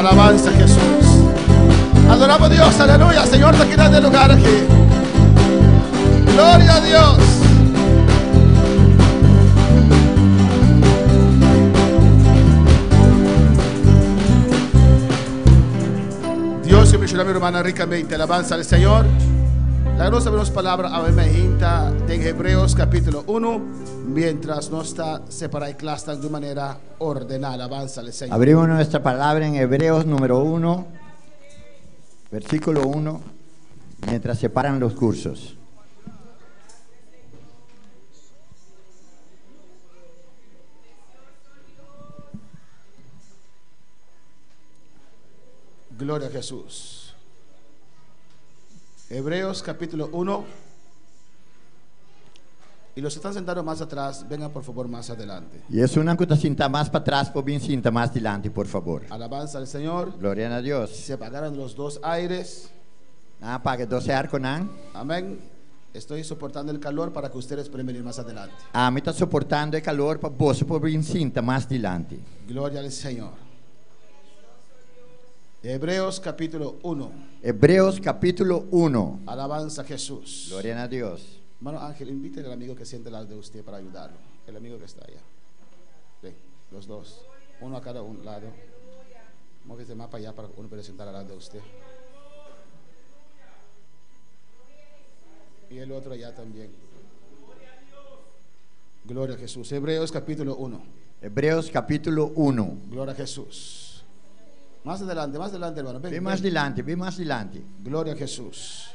Alabanza a Jesús. Adoramos a Dios, aleluya. Señor, te quita del lugar aquí. Gloria a Dios. Dios bendiga a mi hermana ricamente. Alabanza al Señor. La nos vemos palabra a mainta en Hebreos capítulo 1, mientras no está separada y clase de manera ordenada. Alabanza al Señor. Abrimos nuestra palabra en Hebreos número 1, versículo 1, mientras separan los cursos. Gloria a Jesús. Hebreos capítulo 1. Y los que están sentados más atrás, vengan por favor más adelante. I esnan ku ta sintá mas patras, por bin sinta mas dilanti, por fabor. Alabanza al Señor. Gloria na Dios. Se apagaron los dos aires. A paga dos airconan. Amén. Estoy soportando el calor para que ustedes puedan venir más adelante. Ami ta soportando e kalor pa boso por bin sinta mas dilanti. Gloria al Señor. Hebreos capítulo 1. Hebreos kapítulo 1. Alabanza a Jesús. Gloria na Dios. Hermano Ángel, invite al amigo que siente al lado de usted para ayudarlo. El amigo que está allá. Ven, los dos. Uno a cada un lado. Móvese más para allá para que uno pueda sentar al lado de usted. Y el otro allá también. Gloria a Jesús. Hebreos capítulo 1. Hebreos kapítulo 1. Gloria a Jesús. Más adelante, hermano. Ven, Bin mas ven. dilanti, bin mas dilanti. Gloria a Jesús.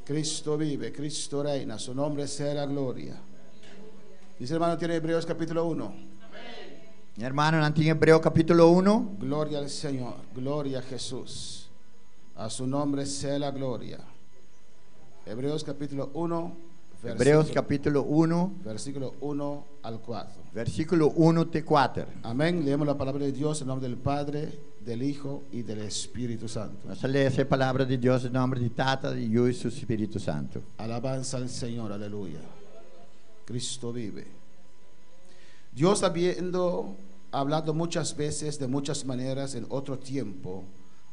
Cristo vive, Cristo reina, su nombre sea la gloria. Dice hermano, tiene Hebreos capítulo 1. Mi rumannan tin Hebreo kapítulo 1. Gloria al Señor, gloria a Jesús. A su nombre sea la gloria. Hebreos capítulo 1, Hebreos versículo, kapítulo 1, versículo 1 al 4. versíkulo 1 te 4. Amén. Leemos la palabra de Dios en nombre del Padre, del Hijo y del Espíritu Santo. Nos ta lesa e palabra di Dios den nòmber di Tata, di Yu i su Spiritu Santu. Alabanza al Señor, aleluya. Cristo vive. Dios habiendo hablado muchas veces de muchas maneras en otro tiempo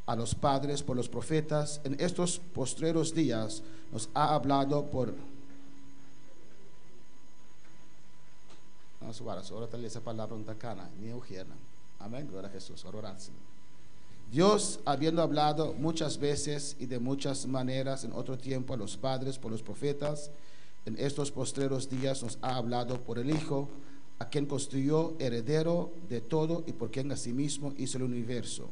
a los padres por los profetas, en estos postreros días nos ha hablado por... Vamos a ahora tal esa palabra un tacana, ni Eugenia. Amén, gloria a Jesús. Oración. Dios, habiendo hablado muchas veces y de muchas maneras en otro tiempo a los padres por los profetas, en estos postreros días nos ha hablado por el Hijo, a quien constituyó heredero de todo y por quien asimismo hizo el universo,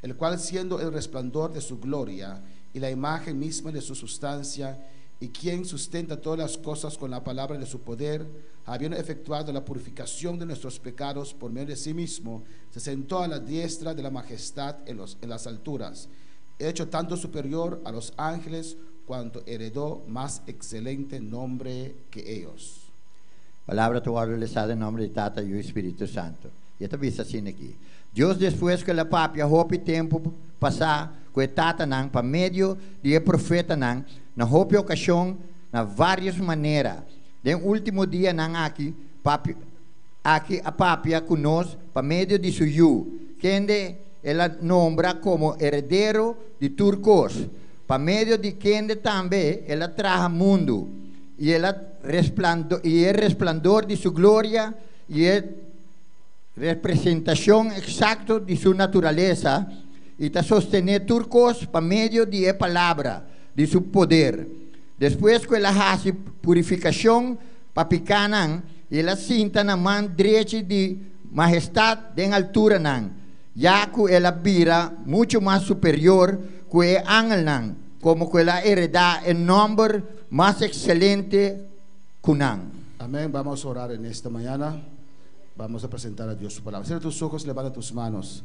el cual siendo el resplandor de su gloria y la imagen misma de su sustancia, y quien sustenta todas las cosas con la palabra de su poder, habiendo efectuado la purificación de nuestros pecados por medio de sí mismo, se sentó a la diestra de la majestad en las alturas, hecho tanto superior a los ángeles cuanto heredó más excelente nombre que ellos. Palabra ta wòrdu lesá den nòmber di Tata, Yu i Spiritu Santu. I ta bisa asina aki. Dios despues ku el a papia hopi tempu pasá ku e tatanan pa medio di e profetanan na hopi okashon na vários manera, den último dianan aki papia aki a papia ku nos pa medio di su Yu, kende el a nombra komo heredero di tur kos, pa medio di kende tambe el a traha mundu, i el a resplando i e resplandor di su gloria i e representashon eksakto di su naturalesa, i ta sostené tur kos pa medio di e palabra di su poder. Despues ku el a hasi purifikashon pa pikánan, i el a sinta na man drechi di Mahestat den alturanan, ya ku el a bira muchu mas superior ku e angelnan, komo ku el a heredá e nòmber mas ekselente ku nan. Amén. Vamos a orar en esta mañana. Vamos a presentar a Dios su palabra. Cierra tus ojos, levanta tus manos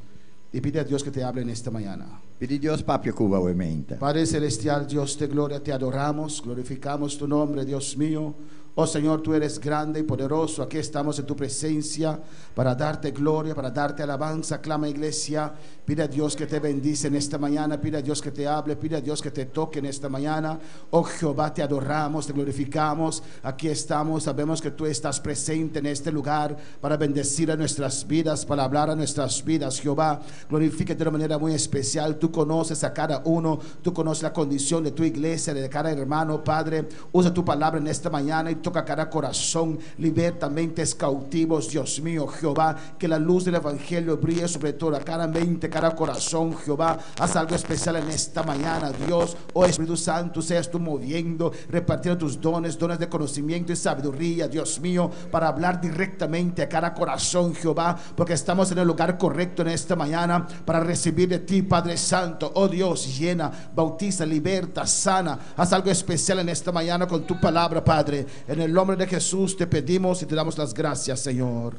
y pide a Dios que te hable en esta mañana. Pidi Dios papia ku bo awe mainta. Padre Celestial, Dios de gloria, te adoramos, glorificamos tu nombre, Dios mío. Oh Señor, tú eres grande y poderoso. Aquí estamos en tu presencia para darte gloria, para darte alabanza. Clama, iglesia. Pide a Dios que te bendice en esta mañana. Pide a Dios que te hable. Pide a Dios que te toque en esta mañana. Oh Jehová, te adoramos, te glorificamos. Aquí estamos. Sabemos que tú estás presente en este lugar para bendecir a nuestras vidas, para hablar a nuestras vidas. Jehová, glorifícate de una manera muy especial. Tú conoces a cada uno. Tú conoces la condición de tu iglesia, de cada hermano, Padre. Usa tu palabra en esta mañana y toca cada corazón. Liberta mentes cautivos, Dios mío, Jehová. Que la luz del Evangelio brille sobre todo a cada mente, cada corazón, Jehová. Haz algo especial en esta mañana, Dios. Oh Espíritu Santo, seas tú moviendo, repartiendo tus dones, dones de conocimiento y sabiduría, Dios mío, para hablar directamente a cada corazón, Jehová, porque estamos en el lugar correcto en esta mañana para recibir de ti, Padre Santo. Oh Dios, llena, bautiza, liberta, sana. Haz algo especial en esta mañana con tu palabra, Padre. En el nombre de Jesús te pedimos y te damos las gracias, Señor.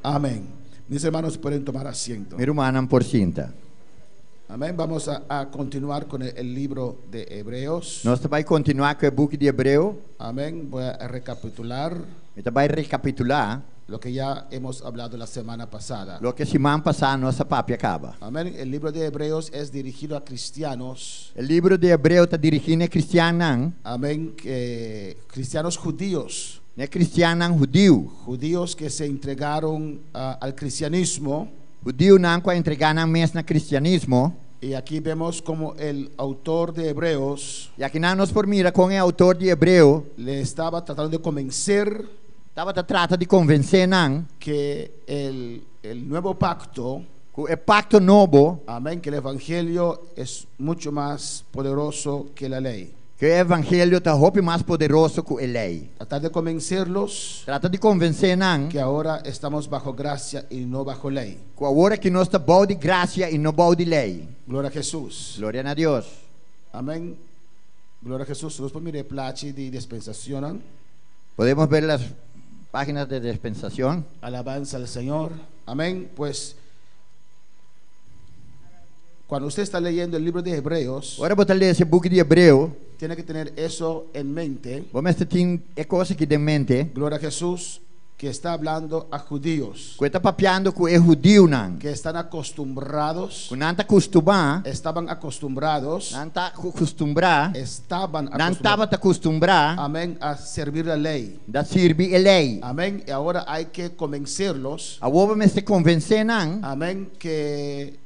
Amén. Mis hermanos pueden tomar asiento. Mi rumannan por sinta. Amén. Vamos a continuar con el libro de Hebreos. Nos ta bai kontinuá ku e buki di Hebreo. Amén. Voy a recapitular Mi ta bai rekapitulá lo que ya hemos hablado la semana pasada. loke siman pasá nos a papia kaba. Amén. El libro de Hebreos es dirigido a cristianos. E libro di Hebreo ta dirigí na kristiannan, Amén. Que, cristianos judíos. na kristiannan hudiu. Judíos que se entregaron al cristianismo. Hudiunan ku a entregá nan mes na kristianismo. Y aquí vemos como el autor de Hebreos I akinan nos por mira kon e outor di Hebreo le estaba tratando de convencer tabata trata di konvensé nan que el nuevo pacto, ku e pakto nobo, amén, que el evangelio es mucho más poderoso que la ley. Ku e evangelio ta hopi mas poderoso ku e lei. Tratar de convencerlos Trata di konvensé nan que ahora estamos bajo gracia y no bajo ley. ku awor aki nos ta bou di grasia i no bou di lei. Gloria a Jesús. Gloria na Dios. Amén. Gloria a Jesús. Nos por mira e plachi di dispensashon. Podemos ver las páginas de dispensación. Alabanza al Señor. Amén. Pues cuando usted está leyendo el libro de Hebreos, Ora bo ta lesa e buki di Hebreo, tiene que tener eso en mente. bo mester tin e kos aki den mente. Gloria a Jesús, que está hablando a judíos Ku e ta papiando ku e hudiunan. Que están acostumbrados, Ku nan ta kustumá, estaban acostumbrados, nan ta kustumbrá, estaban nan acostumbrados, tabata kustumbrá, amén, a servir la ley. na sirbi e lei. Amén. Y ahora hay que convencerlos, Awor mester konvensé nan, amén, que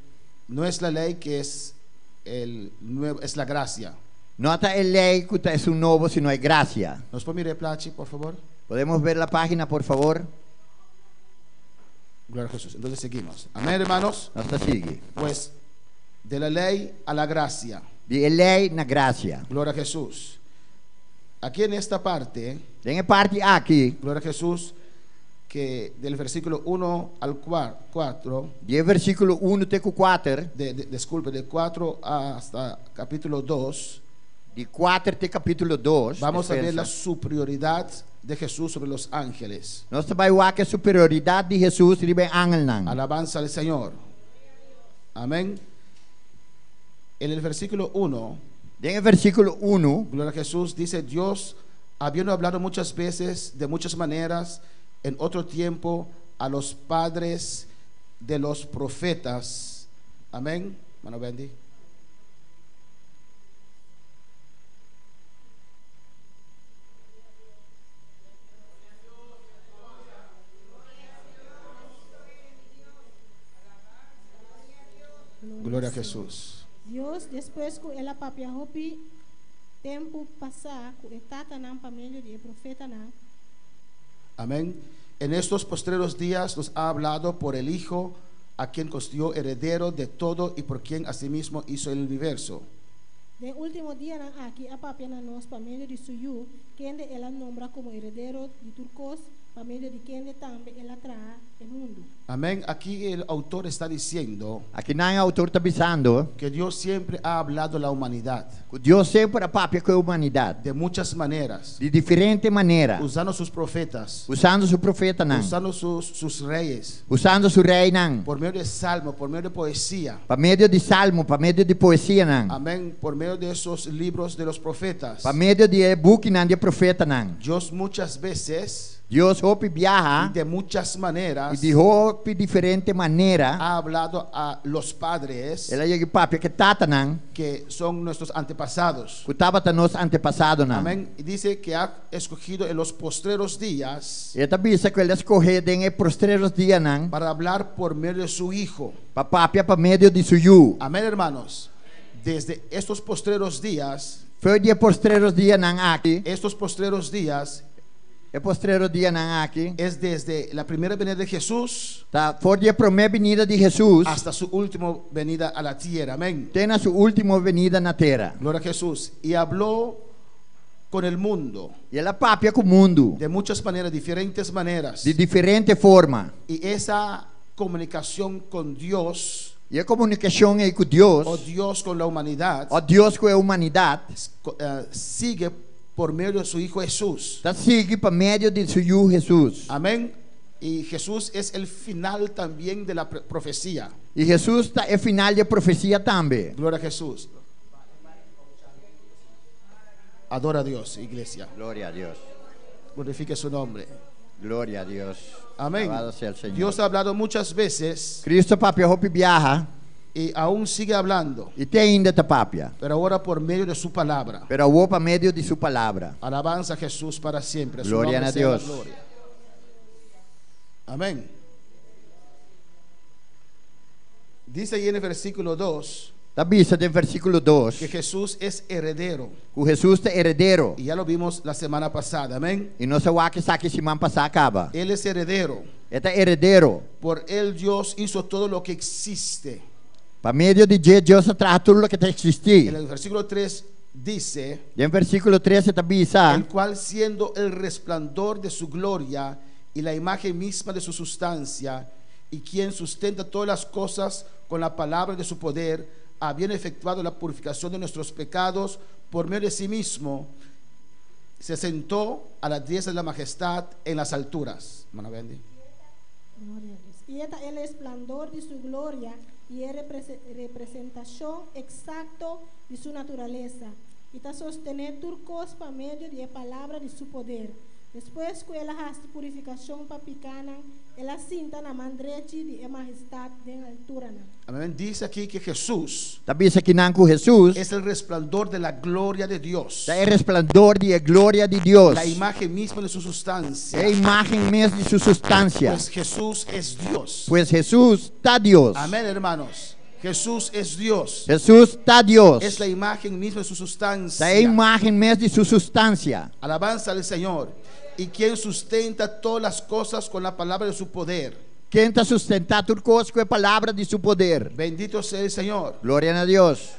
no es la ley que es el nuevo, es la gracia. No ta e lei ku ta esun nobo, sino e grasia. ¿Nos puede mirar e plachi, por favor? Podemos ver la página, por favor? Gloria a Jesús. Entonces seguimos. Amén, hermanos. Nos ta sigui. Pues de la ley a la gracia. Di e lei na grasia. Gloria a Jesús. Aquí en esta parte, Den e parti aki, gloria a Jesús, que del versículo 1 al 4, di versíkulo 1 te 4, disculpe, de 4 hasta capítulo 2, di 4 te kapítulo 2, vamos a ver la superioridad de Jesús sobre los ángeles. Nos ta bai wak e superioridat di Hesus riba e angelnan. Alabanza al Señor. Amén. En el versículo 1, Den versíkulo 1, gloria a Jesús, dice: Dios, habiendo hablado muchas veces, de muchas maneras, en otro tiempo, a los padres de los profetas. Amén. Mano Bendy. Gloria a Jesús. Dios, despues ku el a papia hopi tempu pasá ku e tatanan pa medio di e profetanan, Amén. En estos postreros días nos ha hablado por el Hijo, a quien constituyó heredero de todo y por quien asimismo hizo el universo. Den último dianan aki a papia na nos pa medio di su Yu, kende el a nombra komo heredero di tur kos, Pa medio di kende tambe el a traha e mundu. Amén. Aquí el autor está diciendo Akinan e outor ta bisando que Dios siempre ha hablado a la humanidad ku Dios semper a papia ku humanidat de muchas maneras, di diferente manera, usando sus profetas, usando su profetanan, usando sus reyes, usando su reinan, por medio de salmo, por medio de poesía. Pa medio di salmo, pa medio di poesianan, Amén. Por medio de esos libros de los profetas. Pa medio di e bukinan di profetanan. Dios muchas veces Dios hopi biaha y de muchas i maneras di hopi diferente manera ha hablado a los padres el a yega papia ku e tatanan que son nuestros antepasados. Ku tabata nos antepasadonan. Amén. Y dice que ha escogido en los postreros días E ta bisa ku el a skohe den e postreros dianan para hablar por medio de su Hijo. Pa papia pa medio di su Yu. Amén, hermanos. Desde estos postreros días, For di e postreros dianan aki, estos postreros días e postrero dianan aki, es desde la primera venida de Jesús ta for di e promé binida di Hesus hasta su última venida a la tierra. Amén. Te na su último binida na tera. Gloria a Jesús. Y habló con el mundo I el a papia ku mundu de muchas maneras, diferentes maneras. Di diferente forma. Y esa comunicación con Dios I e komunikashon ei ku Dios o Dios con la humanidad òf Dios ku e humanidat sigue por medio de su Hijo Jesús. Ta sigui pa medio di su Yu Hesus. Amén. Y Jesús es el final también de la profecía. I Hesus ta e final di e profesia tambe. Gloria a Jesús. Adora a Dios, iglesia. Gloria a Dios. Glorifique su nombre. Gloria a Dios. Amén. Alabado sea el Señor. Dios ha hablado muchas veces Cristo a papia hopi biaha y aún sigue hablando, i te ainda ta papia. Pero ahora por medio de su palabra. Pero awor pa medio di su palabra. Alabanza a Jesús para siempre. A su Gloria nombre a sea la Dios. gloria. Amén. Dice ahí en el versículo 2 Ta bisa den versíkulo 2 que Jesús es heredero. Ku Hesus ta heredero. Y ya lo vimos la semana pasada. Amén. I nos a wak esaki siman pasá kaba. Él es heredero. E ta heredero. Por él Dios hizo todo lo que existe. Pa medio di dje Dios a traha tur loke ta eksistí. En el versículo 3 dice, Den versíkulo 3 e ta bisa, el cual siendo el resplandor de su gloria y la imagen misma de su sustancia, y quien sustenta todas las cosas con la palabra de su poder, habiendo efectuado la purificación de nuestros pecados por medio de sí mismo, se sentó a la diestra de la majestad en las alturas. Hermana Bendy. Gloria a Dios. I e ta e resplandor di su gloria i e representashon eksakto di su naturalesa, i ta sostené tur kos pa medio di e palabra di su poder. Despues ku el a hasi purifikashon pa pikánan, el a sinta na man drechi di e Mahestat den alturanan. Amén. Dice aquí que Jesús Ta bisa akinan ku Hesus es el resplandor de la gloria de Dios. Ta e resplandor di e gloria di Dios. La imagen misma de su sustancia. E imágen mes di su sustansia. Pues Jesús es Dios. Pues Hesus ta Dios. Amén, hermanos. Jesús es Dios. Hesus ta Dios. Es la imagen misma de su sustancia. Ta e imágen mes di su sustansia. Alabanza al Señor. Y quien sustenta todas las cosas con la palabra de su poder. Ken ta sustentá tur kos ku e palabra di su poder. Bendito sea el Señor. Gloria na Dios.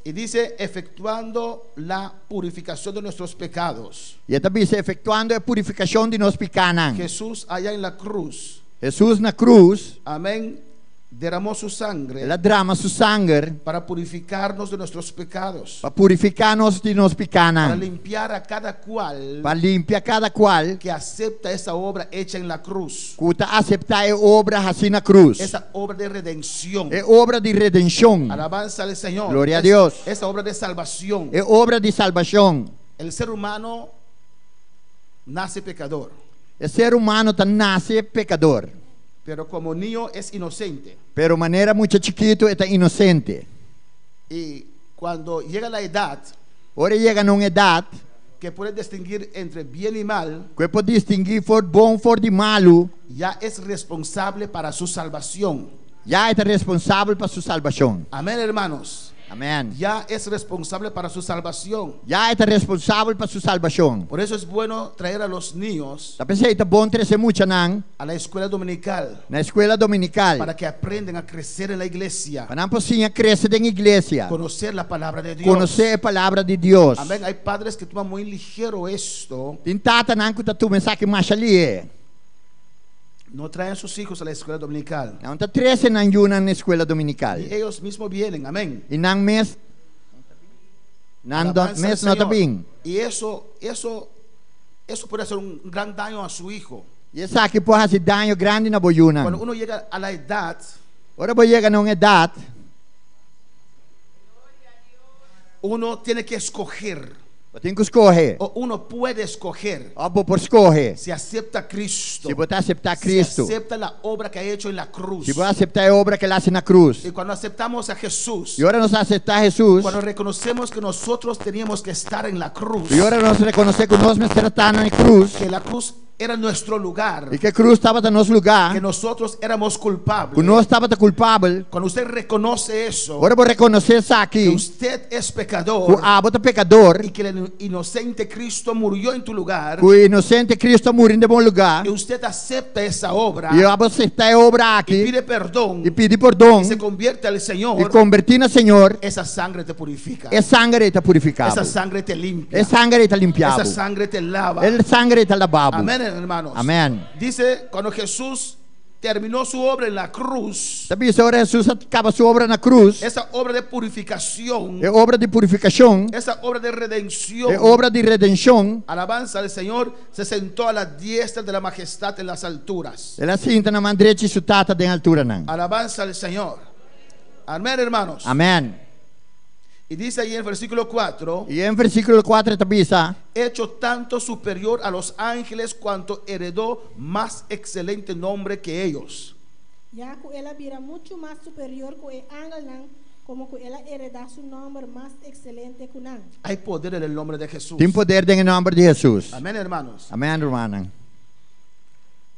Y dice, efectuando la purificación de nuestros pecados. I e ta bisa efektuando e purifikashon di nos pikánan. Jesús allá en la cruz. Hesus na krus. Amén. Derramó su sangre. El a drama su sanger. Para purificarnos de nuestros pecados. Pa purifiká nos di nos pikánan. Para limpiar a cada cual. Pa limpia kada kual. Que acepta esa obra hecha en la cruz. Ku ta aseptá e obra hasí na krus. Esa obra de redención. E obra di redenshon. Alabanza al Señor. Gloria a Dios. Esa obra de salvación. E obra di salbashon. El ser humano nace pecador. E ser humano ta nase pekador. Pero como niño es inocente. Pero manera mucha chikitu e ta inosente. Y cuando llega la edad. Ora e yega na un edat. Que puede distinguir entre bien y mal. Ku e por distinguí for bon for di malu. Ya es responsable para su salvación. Ya e ta responsabel pa su salbashon. Amén, hermanos. Amèn. Ya es responsable para su salvación. Ya e ta responsabel pa su salbashon. Por eso es bueno traer a los niños Ta p'esei ta bon trese muchanan a la escuela dominical na eskuela dominikal para que aprendan a crecer en la iglesia, pa nan por siña krese den iglesia, conocer la palabra de Dios. konosé e palabra di Dios. Amén. Hay padres que toman muy ligero esto. Tin tatanan ku ta tuma esaki masha lihe. No traen sus hijos a la escuela dominical. Nan no ta trese nan yunan na eskuela dominikal. Y ellos mismos vienen. Amén. I nan mes nan Alabanza al mes no ta Señor. bin. Y eso, eso, eso puede hacer un gran daño a su hijo. I esaki por hasi daño grandi na bo yunan. Cuando uno llega a la edad, Ora bo yega na un edat, uno tiene que escoger, bo tin ku skohe. o uno puede escoger, Òf bo por skohe si acepta a Cristo, si bo ta aseptá si Kristu, acepta la obra que ha hecho en la cruz. si bo aseptá e obra ku el hasi na krus. Y cuando aceptamos a Jesús, I ora nos aseptá Hesus, cuando reconocemos que nosotros teníamos que estar en la cruz, i ora nos rekonosé ku nos mester ta na e krus, que la cruz era nuestro lugar, i ku e krus tabata nos lugá, que nosotros éramos culpables. ku nos tabata kulpabel, Cuando usted reconoce eso, ora bo rekonosé que esaki, usted es ku pecador abo ta pekador, y que el inocente Cristo murió en tu lugar, ku e inosente Kristu a muri den bo lugá, y usted acepta esa obra i abo aseptá e obra y aki, pide perdón i pidi pordon, y se convierte al i Señor, kombertí na Señor, esa sangre te purifica, e sanger ei ta purifiká esa bo. sangre te limpia, E sanger ei ta limpia esa bo. sangre te lava. E sanger ei ta laba bo. Amén, hermanos. Amèn. Dice, cuando Jesús terminó su obra en la cruz, Ta bisa ora Hesus a kaba su obra na krus, esa obra de purificación, e obra di purifikashon, esa obra de redención, e obra di redenshon, alabanza al Señor, se sentó a la diestra de la majestad en las alturas. el a sinta na man drechi su Tata den alturanan. Alabanza al Señor. Amén, hermanos. Amèn. Y dice ahí en el versículo 4, I den versíkulo kuater ta bisa, hecho tanto superior a los ángeles cuanto heredó más excelente nombre que ellos. Ya ku el a bira muchu mas superior ku e angelnan, komo ku el a heredá su nòmber mas ekselente ku nan. Hay poder en el nombre de Jesús. Tin poder den e nòmber di Hesus. Amén, hermanos. Amèn, rumannan.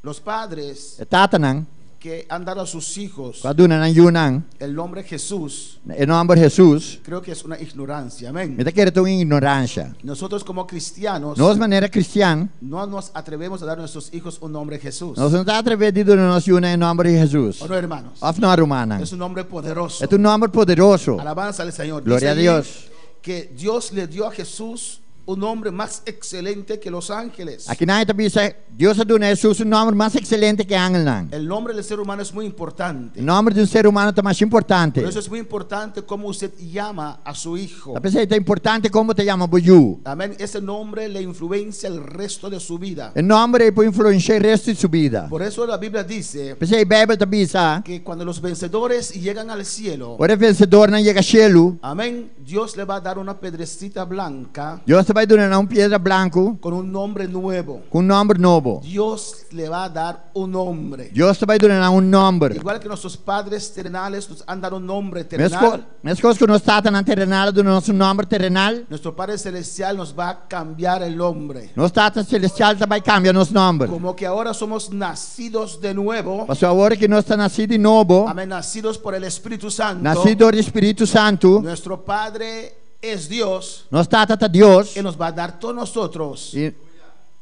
Los padres E tatanan que han dado a sus hijos ku a duna nan yunan el nombre Jesús, e nòmber Hesus, creo que es una ignorancia. Amén. mi ta kere ta un ignoransha. Nosotros como cristianos Nos manera kristian, no nos atrevemos a dar a nuestros hijos un nombre Jesús. nos no ta atrevé di duna nos yunan e nòmber di Hesus. ¿O no, hermanos? Òf no, rumannan? Es un nombre poderoso. E ta un nòmber poderoso. Alabanza al Señor. Gloria Dice a allí Dios. Que Dios le dio a Jesús un nombre más excelente que los ángeles. Akinan e ta bisa, Dios a duna Hesus un nòmber mas ekselente ku angelnan. El nombre del ser humano es muy importante. E nòmber di un ser humano ta mas importante. Por eso es muy importante cómo usted llama a su hijo. Ta p'esei ta importante kon bo ta yama bo yu. Amén. Ese nombre le influencia el resto de su vida. E nòmber ei por influensiá e resto di su bida. Por eso la Biblia dice P'esei Beibel ta bisa, que cuando los vencedores llegan al cielo, ora e vensedornan yega shelu, amén, Dios le va a dar una pedrecita blanca Dios ta bai duna nan un piedra blanku con un nombre nuevo. ku un nòmber nobo. Dios le va a dar un nombre. Dios ta bai duna nan un nòmber. Igual que nuestros padres terrenales nos han dado un nombre Meskos, terrenal, meskos ku nos tatanan terenal a duna nos un nòmber terenal, nuestro Padre Celestial nos va a cambiar el nombre. nos Tata Selestial ta bai kambia nos nòmber. Como que ahora somos nacidos de nuevo, Pasobra awor ku nos ta nasí di nobo, amén, nacidos por el Espíritu Santo, nasí dor di Spiritu Santu, nuestro Padre es Dios, nos Tata ta Dios, Él nos va a dar todos nosotros, i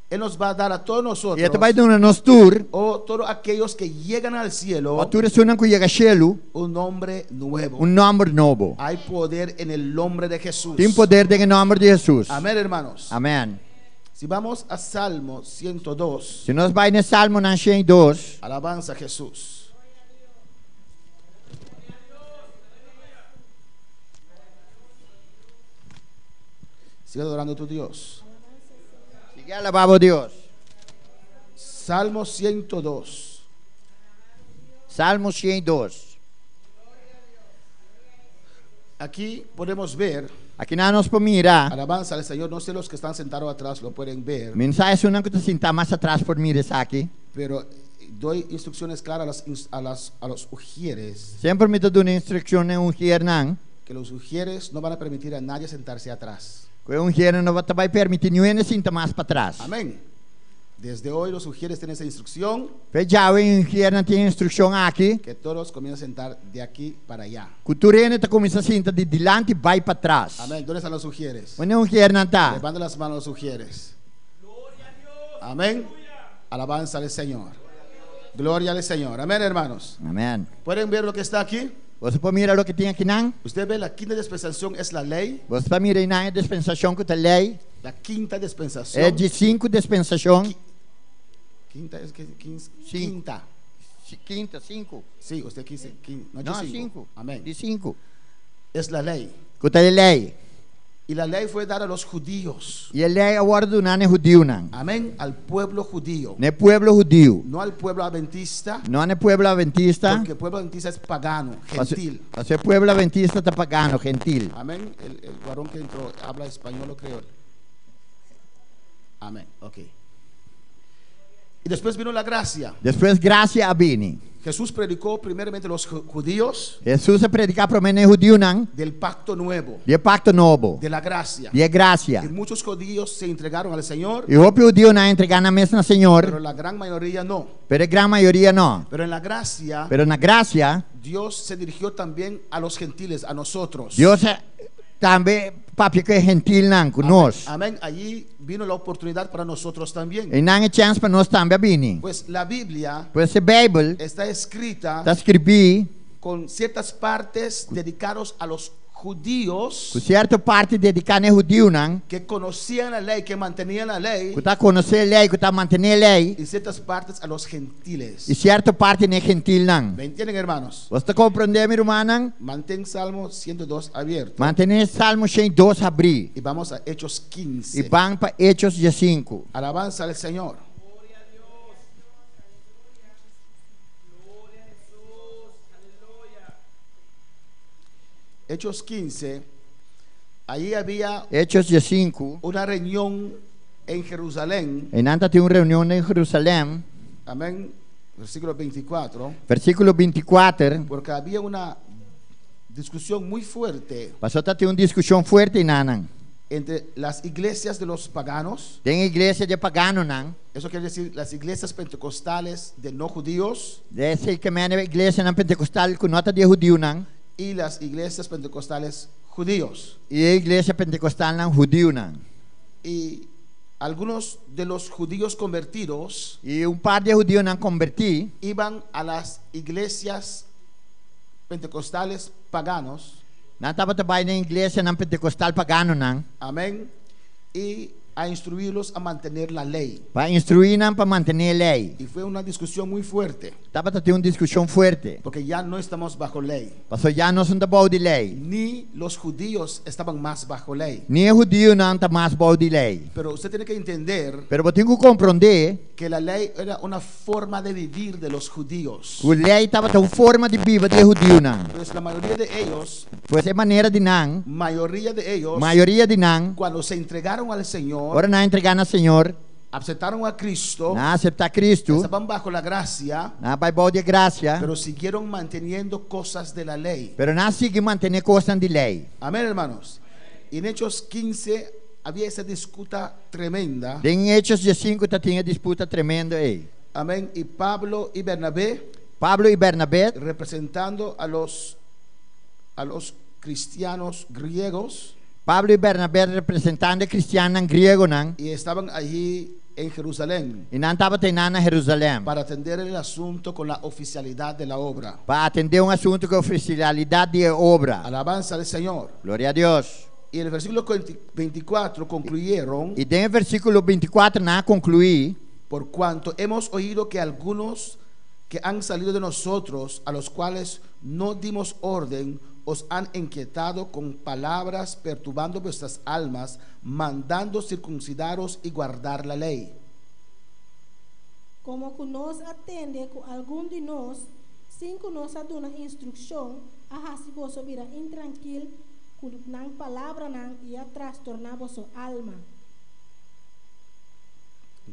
Él nos va a dar a todos nosotros, E ta bai duna nos tur, o todos aquellos que llegan al cielo, o tur esunnan ku yega shelu, un nombre nuevo. un nòmber nobo. Hay poder en el nombre de Jesús. Tin poder den e nòmber di Hesus. Amén, hermanos. Amèn. Si vamos a Salmo 102, Si nos bai na Salmonan 102, alabanza a Jesús. Sigue adorando a tu Dios. Sigui alabá bo Dios. Salmo 102. Salmo 102. Aquí podemos ver, Akinan nos por mira. alabanza al Señor, no sé los que están sentados atrás lo pueden ver, Mi no sa esunnan ku ta sintá mas atras por mira esaki. pero doy instrucciones claras a, las ins- a, las, a los ujieres, Semper mi ta duna instrukshon na e ungiernan, que los ujieres no van a permitir a nadie sentarse atrás. ku e ungiernan no ta bai permití niun hende sinta mas patras. Amén. Desde hoy los ujieres tienen esa instrucción Fe djawe e ujiernan tin e instrukshon aki. que todos comiencen a sentar de aquí para allá. Ku tur hende ta kuminsá sinta di dilanti bai patras. Amén. ¿Dónde están los ujieres? Unda e ujiernan ta? Levanta las manos los ujieres. Amén. Alabanza al Señor. Gloria al Señor. Amén, hermanos. Amèn. ¿Pueden ver lo que está aquí? Boso por mira loke tin akinan? Usted ve la quinta dispensación es la ley. Boso ta mira einan e dispensashon ku ta lei? La quinta dispensación. E di sinku dispensashon. Quinta es que quinta. Quinta, sinku. Sí, usted quise, no, No, sinku. sinku. Amén. Di sinku. Es la ley. Ku ta e lei. Y la ley fue dada a los judíos. I e lei a wòrdu duná na e hudiunan. Amén. Al pueblo judío. Na e pueblo hudiu. No al pueblo adventista. No na e pueblo adventista. Porque el pueblo adventista es pagano, gentil. Pasobra e pueblo adventista ta pagano, gentil. Amén. El, el varón que entró habla español o creol. Amén. Ok. Y después vino la gracia. Despues grasia a bini. Jesús predicó primeramente a los judíos Hesus a prediká promé na e hudiunan del pacto nuevo, di e pakto nobo, de la gracia. di e grasia. Y muchos judíos se entregaron al Señor, I hopi hudiunan a entregá nan mes na pero Señor, la gran mayoría no. pero e gran mayoria no. Pero en la gracia, Pero na grasia, Dios se dirigió también a los gentiles, a nosotros. Dios a tambe papia ku e gentilnan, ku nos. Amén. Allí vino la oportunidad para nosotros también. Einan e chèns pa nos tambe a bini. Pues la Biblia Pues e Beibel está escrita ta skirbí con ciertas partes dedicados a los judíos ku sierto parti dediká na e hudiunan que conocían la ley, que mantenían la ley, ku ta konosé e lei, ku ta mantené e lei, y ciertas partes a los gentiles. i sierto parti na e gentilnan. ¿Me entienden, hermanos? Boso ta komprondé, mi rumannan? Mantén Salmo 102 abierto. Mantené Salmo 102 habrí Y vamos a Hechos i 15. ban pa Hechos 15. Alabanza al Señor. Hechos 15, allí había Hechos 15. una reunión en Jerusalén. Einan ta tin un reunion den Jerusalèm. Amén. Versículo 24. Versíkulo 24. Porque había una discusión muy fuerte Pasobra ta tin un diskushon fuerte einanan. entre las iglesias de los paganos. Den e iglesia di e paganonan. Eso quiere decir las iglesias pentecostales de no judíos. Esei ke men e iglesianan pentekostal ku no ta di e hudiunan. Y las iglesias pentecostales judíos. I e iglesia pentekostalnan hudiunan. Y algunos de los judíos convertidos I un par di e hudiunan kombertí. iban a las iglesias pentecostales paganos. Nan tabata bai den iglesianan pentekostal paganonan. Amén. Y a instruirlos a mantener la ley. Pa instruí nan pa mantené e lei. Y fue una discusión muy fuerte. Tabata tin un diskushon fuerte. Porque ya no estamos bajo ley. Pasobra ya nos no ta bou di lei. Ni los judíos estaban más bajo ley. Ni e hudiunan ta mas bou di lei. Pero usted tiene que entender Pero bo tin ku komprondé. que la ley era una forma de vivir de los judíos. Ku lei tabata un forma di biba di e hudiunan. Pues la mayoría de ellos, Pues e manera di nan, mayoría de ellos, mayoria di nan, cuando se entregaron al Señor, ora nan a entregá na Señor, aceptaron a Cristo, nan a aseptá Cristo, estaban bajo la gracia, nan a bai bou di e grasia, pero siguieron manteniendo cosas de la ley. pero nan a sigui mantené kosnan di lei. Amén, hermanos. Y en Hechos 15 había esa disputa tremenda. Den Hechos 15 ta tin e disputa tremendo ei. Amén. Y Pablo y Bernabé Pablo i Bernabé representando a los a los cristianos griegos. Pablo i Bernabé representando e kristiannan griegonan. Y estaban allí en Jerusalén. I nan tabata einan na Jerusalèm. Para atender el asunto con la oficialidad de la obra. Pa atendé un asuntu ku e ofisialidat di e obra. Alabanza al Señor. Gloria a Dios. Y en el versículo 24 concluyeron. I den e versíkulo 24 nan a konkluí. Por cuanto hemos oído que algunos que han salido de nosotros, a los cuales no dimos orden, os han inquietado con palabras, perturbando vuestras almas, mandando circuncidaros y guardar la ley. Komo ku nos a tende ku algun di nos, sin ku nos a duna instrukshon, a hasi boso bira intrankil ku nan palabranan i a trastorná boso alma.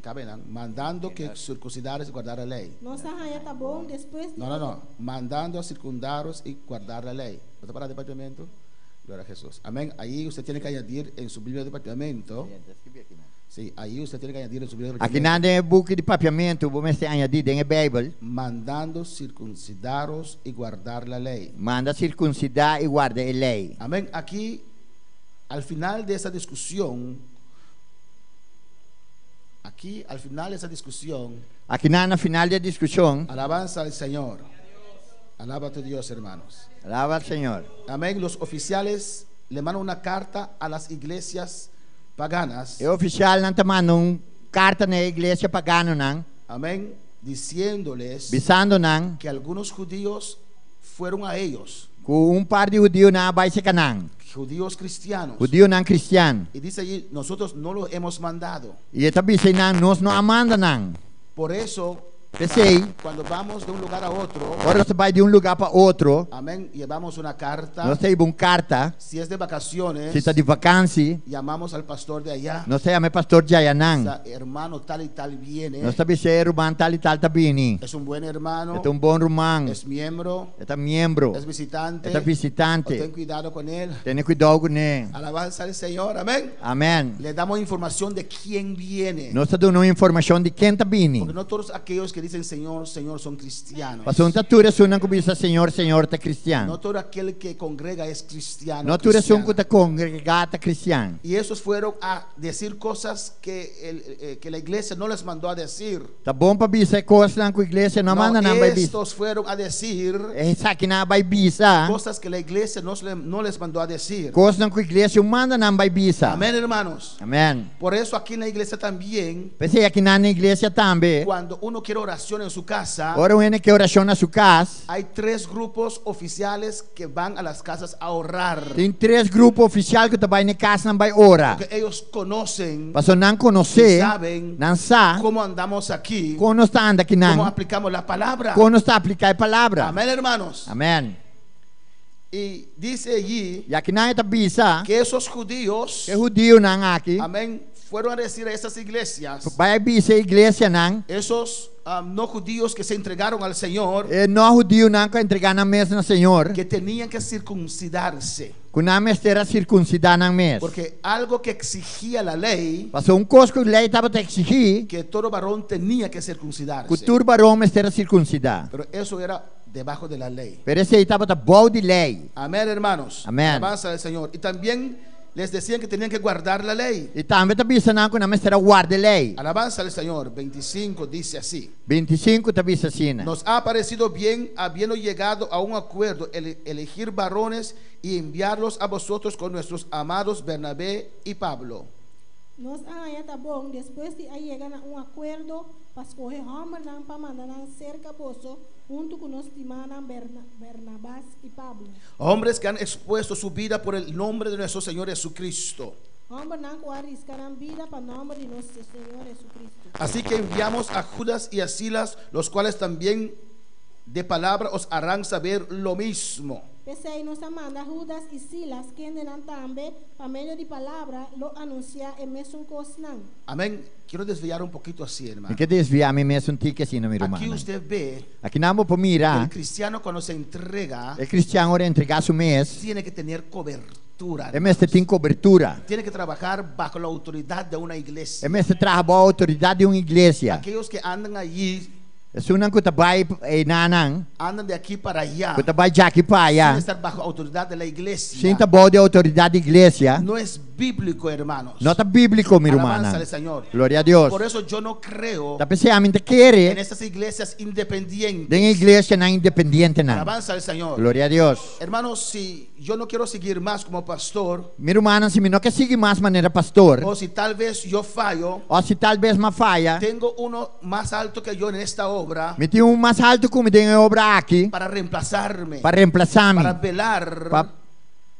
Cabe nan, mandando que circuncidaros y guardar la ley. Nos a haña ta bon despues di No, no, no. Mandando a circundaros y guardar la ley. Bo ta para departamento? Gloria a Jesús. Amén. Ahí usted tiene que añadir en su Biblia de Papiamento. Sí, ahí usted tiene que añadir en su Biblia de Aki Papiamento. nan den buki di Papiamento, bo mester añadí den e Beibel. Mandando circuncidaros y guardar la ley. Manda sirkunsidá i warda e lei. Amén. Aquí, al final de esa discusión, aquí, al final de esa discusión, Aki nan na final di e diskushon. Alabanza al Señor. Alaba a tu Dios, hermanos. Alaba al Señor. Amén. Los oficiales le mandan una carta a las iglesias paganas. E ofisialnan ta manda un karta na e iglesia paganonan. Amén. Diciéndoles. Bisando nan. Que algunos judíos fueron a ellos. Ku un par di hudiunan a bai serka nan. Judíos cristianos. Hudiunan kristian. Y dice allí, nosotros no los hemos mandado. I e ta bisa einan, Nos no a manda nan. Por eso, P'esei, cuando vamos de un lugar a otro, ora nos ta bai di un lugá pa otro, amén, llevamos una carta. nos ta hiba un karta. Si es de vacaciones, Si ta di vakansi, llamamos al pastor de allá. nos ta yama e pastor djayanan. O sea, hermano tal y tal viene. Nos ta bisa e ruman tal i tal ta bini. Es un buen hermano. E ta un bon ruman. Es miembro. E ta miembro. Es visitante. E ta visitante. O ten cuidado con él. Tene kuidou kuné. Alabanza al Señor, amén. Amèn. Le damos información de quién viene. Nos ta duna un informashon di ken ta bini. Porque no todos aquellos que dicen Señor, Señor son cristianos. Pasobra no ta tur esunnan ku bisa Señor, Señor ta kristian. No todo aquel que congrega es cristiano. No tur esun ku cristiana. ta kongregá ta kristian. Y esos fueron a decir cosas que, el, eh, que la iglesia no les mandó a decir. Ta bon pa bisa e kosnan ku iglesia no a No, manda nan bai bisa. estos fueron a decir Esakinan a bai bisa cosas que la iglesia no, no les mandó a decir. kosnan ku iglesia no manda nan bai bisa. Amén, hermanos. Amèn. Por eso aquí en la iglesia también, P'esei akinan na iglesia tambe, cuando uno quiere oración en su casa, ora un hende ke orashon na su kas, hay tres grupos oficiales que van a las casas a orar. tin tres grupo ofisial ku ta bai na e kasnan bai ora. Porque ellos conocen Pasobra nan konosé, y saben nan sa cómo andamos aquí, kon nos ta anda cómo akinan, aplicamos la palabra. kon nos ta apliká e palabra. Amén, hermanos. Amèn. Y dice allí I akinan e ta bisa que esos judíos, e hudiunan aki, amén, fueron a decir a esas iglesias, bai a bisa e iglesianan, esos um, no judíos que se entregaron al Señor, e no hudiunan ku a entregá nan mes na Señor, que tenían que circuncidarse. ku nan mester a sirkunsidá nan mes. Porque algo que exigía la ley, Pasobra un kos ku lei tabata eksigí, que todo varón tenía que ku circuncidarse. tur baron mester a sirkunsidá. Pero eso era debajo de la ley. Pero esei tabata bou di lei. Amén, hermanos. Amén. Alabanza al Señor. Y también les decían que tenían que guardar la ley. I tambe ta bisa nan ku nan mester a warda e lei. Alabanza al Señor. 25 dice así. 25 ta bisa asina. Nos ha parecido bien, habiendo llegado a un acuerdo, el elegir varones y enviarlos a vosotros con nuestros amados Bernabé y Pablo. Nos a haña ta bon, despues di a yega na un akuerdo, pa skohe hòmbernan pa manda nan serka boso huntu ku nos stimánan Bernabas i Pablo. Hombres que han expuesto su vida por el nombre de nuestro Señor Jesucristo. Hòmbernan ku a riska nan bida pa nòmber di nos Señor Jesucristo. Así que enviamos a Judas y a Silas, los cuales también de palabra os harán saber lo mismo. P'esei nos a manda Hudas i Silas, kendenan tambe, pa medio di palabra, lo anunsiá e mesun kosnan. Amén. Quiero desviar un poquito así, hermano. Mi ke desviá mi mes un tiki asina, mi Aquí rumannan. usted ve Akinan bo por mira, el cristiano cuando se entrega, e kristian ora e entregá su mes, tiene que tener cobertura. e mester tin kobertura. Tiene que trabajar bajo la autoridad de una iglesia. E mester traha bou outoridat di un iglesia. Aquellos que andan allí Esunnan ku ta bai einanan, andan de aquí para allá, ku ta bai djaki pa aya, sin estar bajo autoridad de la iglesia. sin ta bou di outoridat di iglesia, No es bíblico, hermanos. no ta bíbliko, mi Alabanza rumannan. al Señor. Gloria a Dios. Por eso yo no creo Ta p'esei ami ta en kere estas iglesias independientes. den e iglesianan independientenan. Alabanza al Señor. Gloria a Dios. Hermanos, si yo no quiero seguir más como pastor, Mi rumannan, si mi no ke sigui mas manera pastor, o si tal vez yo fallo, òf si tal bes m'a faya, tengo uno más alto que yo en esta obra mi tin un mas haltu ku mi den e obra aki para reemplazarme, pa remplasá mi, para velar, pa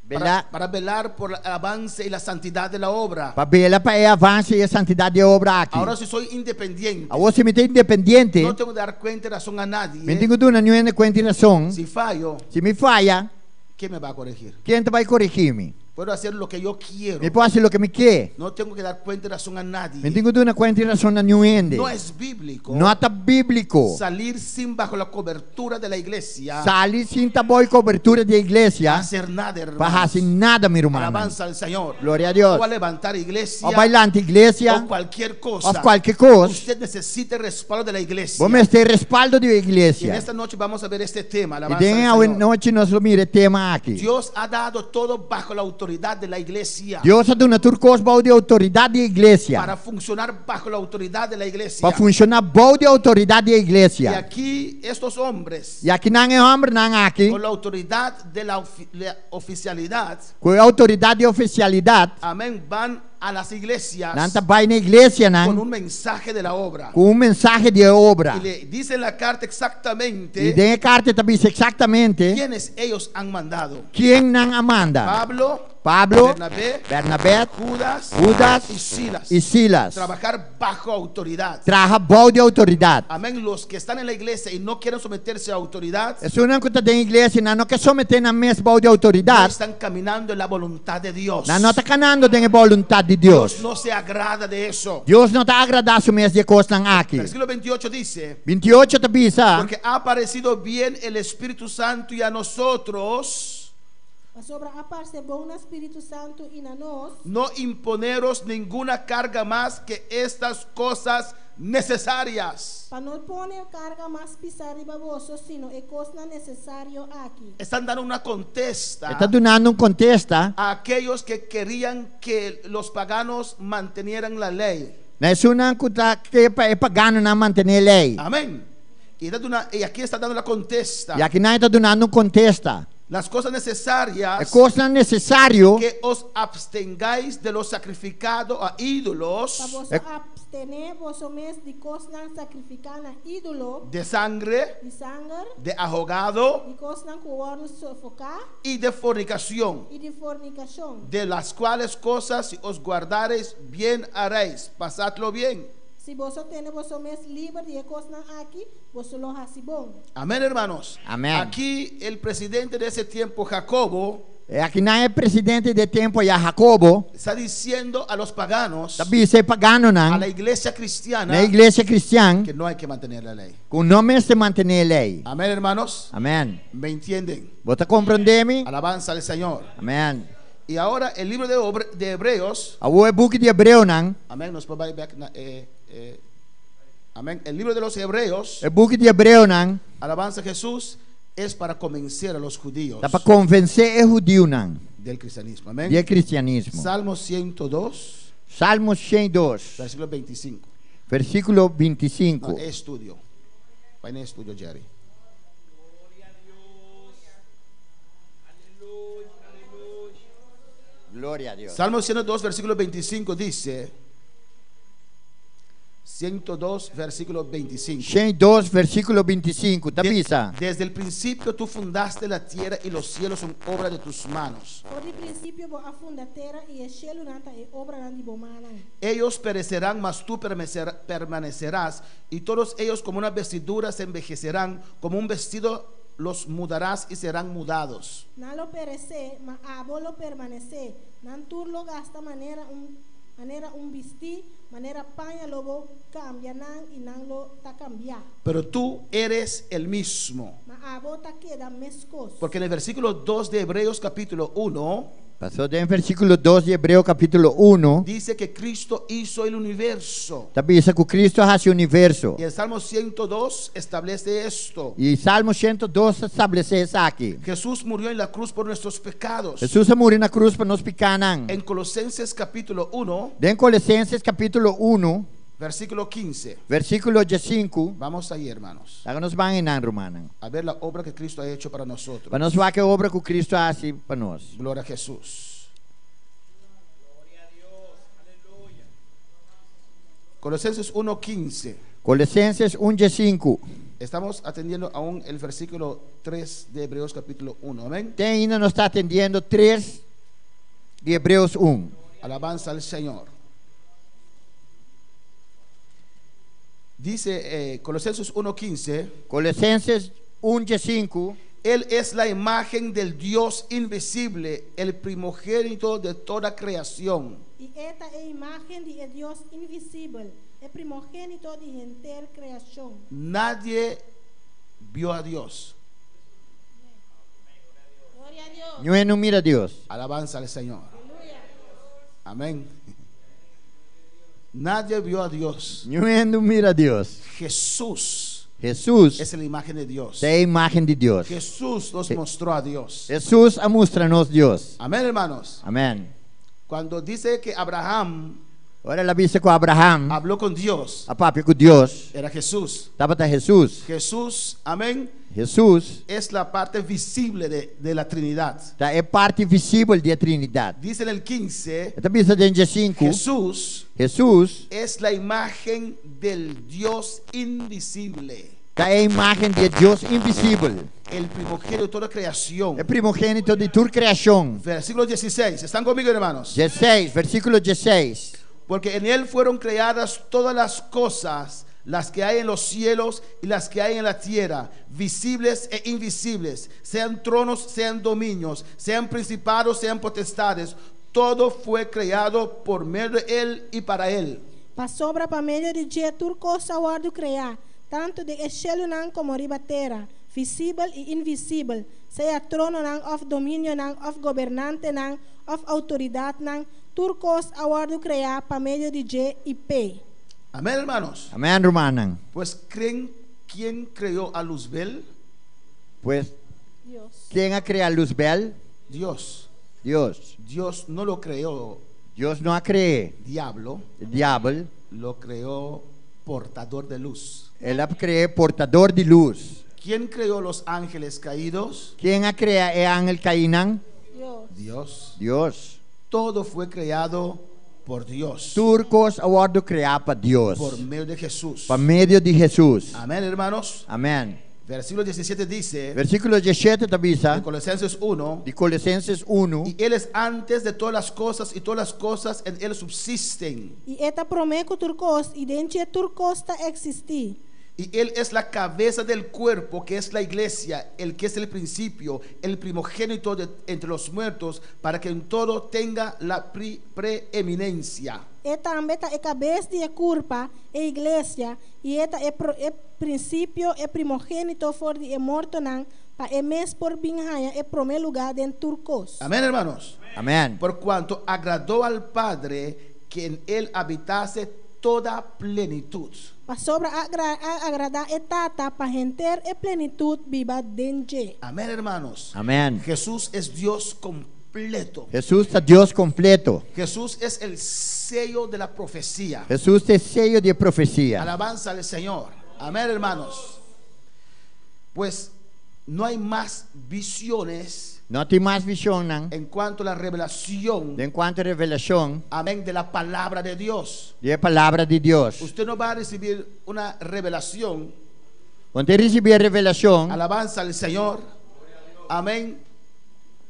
bela, para velar por el avance y la santidad de la obra. pa bela pa e avanse i e santidat di e obra aki. Ahora si soy independiente, Awor si mi ta independiente, no tengo que dar cuenta y razón a nadie. mi no tin ku duna niun hende kuenta i rason. Si fallo, Si mi faya, ¿quién me va a corregir? ken ta bai korigí mi? Puedo hacer lo que yo quiero. Mi por hasi loke mi ke. No tengo que dar cuenta y razón a nadie. Mi no tin ku duna kuenta i rason na niun hende. No es bíblico No ta bíbliko. salir sin bajo la cobertura de la iglesia Sali sin ta bou kobertura di e iglesia hacer nada, pa hermanos. hasi nada, mi rumannan. Alabanza al Señor. Gloria a Dios. O a levantar iglesia. Òf bai lanta iglesia O cualquier cosa. òf kualke kos. Usted necesita el respaldo de la iglesia. Bo mester respaldo di e Y en iglesia. esta noche vamos a ver este tema. I Alabanza den al Señor. anochi nos lo mira e tema aki. Dios ha dado todo bajo la autoridad de la iglesia. Dios a duna tur kos bou di outoridat di e iglesia. Para funcionar bajo la autoridad de la iglesia. Pa funshoná bou di outoridat di e Y iglesia. aquí estos hombres, I akinan e hòmbernan aki, con la autoridad de la, la oficialidad, ku e outoridat di ofisialidat, amén, van a las iglesias nan ta bai na iglesianan con un mensaje de la obra. ku un mensahe di e obra. Y le dice en la carta exactamente I den e karta ta bisa eksaktamente quiénes ellos han mandado. ken nan a manda. Pablo, Pablo, Bernabé, Bernabé, Judas, Judas y Silas. i Silas. Trabajar bajo autoridad. Traha bou di outoridat. Amén. Los que están en la iglesia y no quieren someterse a autoridad, Esunnan ku ta den iglesia, nan no ke someté nan mes bou di no outoridat, están caminando en la voluntad de Dios. nan no ta kanando den e boluntat di Dios. Dios no se agrada de eso. Dios no ta agradá su mes di e kosnan aki. Versículo 28 dice, 28 ta bisa, porque ha parecido bien el Espíritu Santo y a nosotros Pasobra a parse bon na Spiritu Santu i na nos, no imponeros ninguna carga más que estas cosas necesarias. Pa no pone karga mas pisá riba boso, sino e kosnan nesesario aki. Están dando una contesta E ta dunando un kontesta a aquellos que querían que los paganos mantenieran la ley. na esunnan ku ta ke pa e paganonan mantené lei. Amén. Y, y aquí está dando la contesta. I akinan e ta dunando un kontesta. Las cosas necesarias E kosnan nesesario que os abstengáis de lo sacrificado a ídolos, Pa boso apstené boso mes di kosnan sakrifiká na ídolo, de sangre, di sanger, de ahogado di kosnan ku a wòrdu sofoká y de fornicación, i di fornikashon. de las cuales cosas si os guardareis bien haréis, pasadlo bien. Si boso tene boso mes liber di e kosnan aki, boso lo hasi bon. Amén, hermanos. Amén. Aquí el presidente de ese tiempo, Jacobo, E akinan e presidente di e tempu ei, Jacobo, está diciendo a los paganos, ta bisa e paganonan, a la iglesia cristiana, na iglesia kristian, que no hay que mantener la ley. ku no mester mantené lei. Amén, hermanos. Amèn. ¿Me entienden? Bo ta komprondé mi? Alabanza al Señor. Amèn. Y ahora el libro de Hebreos, Awor e buki di Hebreonan, amén, nos por bai bèk amén. El libro de los Hebreos, e buki di Hebreonan, alabanza a Jesús, es para convencer a los judíos ta pa konvensé e hudiunan del cristianismo. Amén. di kristianismo. Salmo 102, Salmo 102, versículo 25. versíkulo 25. No, estudio. Va en estudio, Jerry. Gloria a Dios. Salmo 102, versículo 25 dice, 102, versículo 25. 102, versíkulo 25. Ta bisa. Desde el principio tú fundaste la tierra y los cielos son obra de tus manos. For di prinsipio bo a funda tera i e shelunan ta e obranan di bo mannan. Ellos perecerán, mas tú permanecerás, y todos ellos como una vestidura se envejecerán, como un vestido los mudarás y serán mudados. Nan lo peresé, ma abo lo permanesé. Nan tur lo gasta manera un bistí, manera paña lo bo kambia nan i nan lo ta kambiá. Pero tú eres el mismo. Ma abo ta keda meskos. Porque en el versículo 2 de Hebreos capítulo 1 Pasó den versíkulo 2 di Hebreo kapítulo 1. dice que Cristo hizo el universo. Ta bisa ku Kristu a hasi universo. Y el Salmo 102 establece esto. I Salmo 102 ta establesé esaki. Jesús murió en la cruz por nuestros pecados. Hesus a muri na krus pa nos pikánan. En Colosenses capítulo 1, Den Kolosenses kapítulo 1, versículo 15. versíkulo 15. Vamos ahí, hermanos, Laga nos bai einan, rumannan. a ver la obra que Cristo ha hecho para nosotros. Pa nos wak e obra ku Kristu a hasi pa nos. Gloria a Jesús. Colosenses 1:15. Kolosenses 1:15. Estamos atendiendo aún el versículo 3 de Hebreos capítulo 1. Amén. Te ainda nos ta atendiendo 3 di Hebreos 1. Alabanza al Señor. Dice Colosenses 1:15. Kolosenses 1:15. Él es la imagen del Dios invisible, el primogénito de toda creación. I e ta e imágen di Dios invisibel, e primogénito di henter kreashon. Nadie vio a Dios. Gloria a Dios. Niun no a mira Dios. Alabanza al Señor. Aleluya. Amén. Nadie vio a Dios. Niun no a mira Dios. Jesús Hesus es la imagen de Dios. ta e imágen di Dios. Jesús nos mostró a Dios. Hesus a mustra nos Dios. Amén, hermanos. Amèn. Cuando dice que Abraham Ora el a bisa ku Abraham, habló con Dios, a papia ku Dios, era Jesús. tabata Hesus. Jesús, amén, Hesus es la parte visible de la Trinidad. ta e parti visibel di Trinidat. Dice en el 15, E ta bisa den 5, Jesús Hesus es la imagen del Dios invisible, ta e imágen di Dios invisibel. El primogénito de toda creación. E primogénito di tur kreashon. Versículo 16, ¿están conmigo, hermanos? 16, versíkulo 16. Porque en él fueron creadas todas las cosas, las que hay en los cielos y las que hay en la tierra, visibles e invisibles, sean tronos, sean dominios, sean principados, sean potestades. Todo fue creado por medio de él y para él. Pasobra pa medio di dje tur kos a wòrdu kreá, tantu den e shelunan komo riba tera, visibel i invisibel, sea trononan òf dominionan òf gobernantenan òf outoridatnan, tur kos a wòrdu kreá pa medio di dje i p'e. Amén, hermanos. Amèn, rumannan. Pues, ¿creen quién creó a Luzbel? Pues, Dios. ken a krea Luzbel? Dios. Dios. Dios no lo creó Dios no a kre'é. diablo, Diabel. Lo creó portador de luz. El a kre'é portador di lus. ¿Quién creó los ángeles caídos? Ken a krea e angel kainan? Dios. Dios. Dios. Todo fue creado por Dios. Tur kos a wòrdu kreá pa Dios. Por medio de Jesús. Pa medio di Hesus. Amén, hermanos. Amèn. Versículo 17 dice, Versíkulo 17 ta bisa, de Colosenses 1, di Kolosensenan 1, y Él es antes de todas las cosas y todas las cosas en Él subsisten. I e ta promé ku tur kos, i den dje tur kos ta eksistí. Y Él es la cabeza del cuerpo, que es la iglesia, el que es el principio, el primogénito de entre los muertos, para que en todo tenga la preeminencia. E tambe ta e kabes di e kurpa, e iglesia, i e ta e, pro, e prinsipio, e primogénito for di e mortonan, pa e mes por bin haña e promé lugá den tur kos. Amén, hermanos. Amèn. Por cuanto agradó al Padre que en Él habitase toda plenitud. Pasobra a, agra, a agradá e Tata pa henter e plenitut biba den dje. Amén, hermanos. Amèn. Jesús es Dios completo. Hesus ta Dios kompleto. Jesús es el sello de la profecía. Hesus ta e seyo di profesia. Alabanza al Señor. Amén, hermanos. Pues no hay más visiones No tin mas vishonnan. En cuanto a la revelación, En kuanto revelashon, amén, de la palabra de Dios. di palabra di Dios. Usted no va a recibir una revelación, Bo no ta risibí revelashon, alabanza al Señor, amén,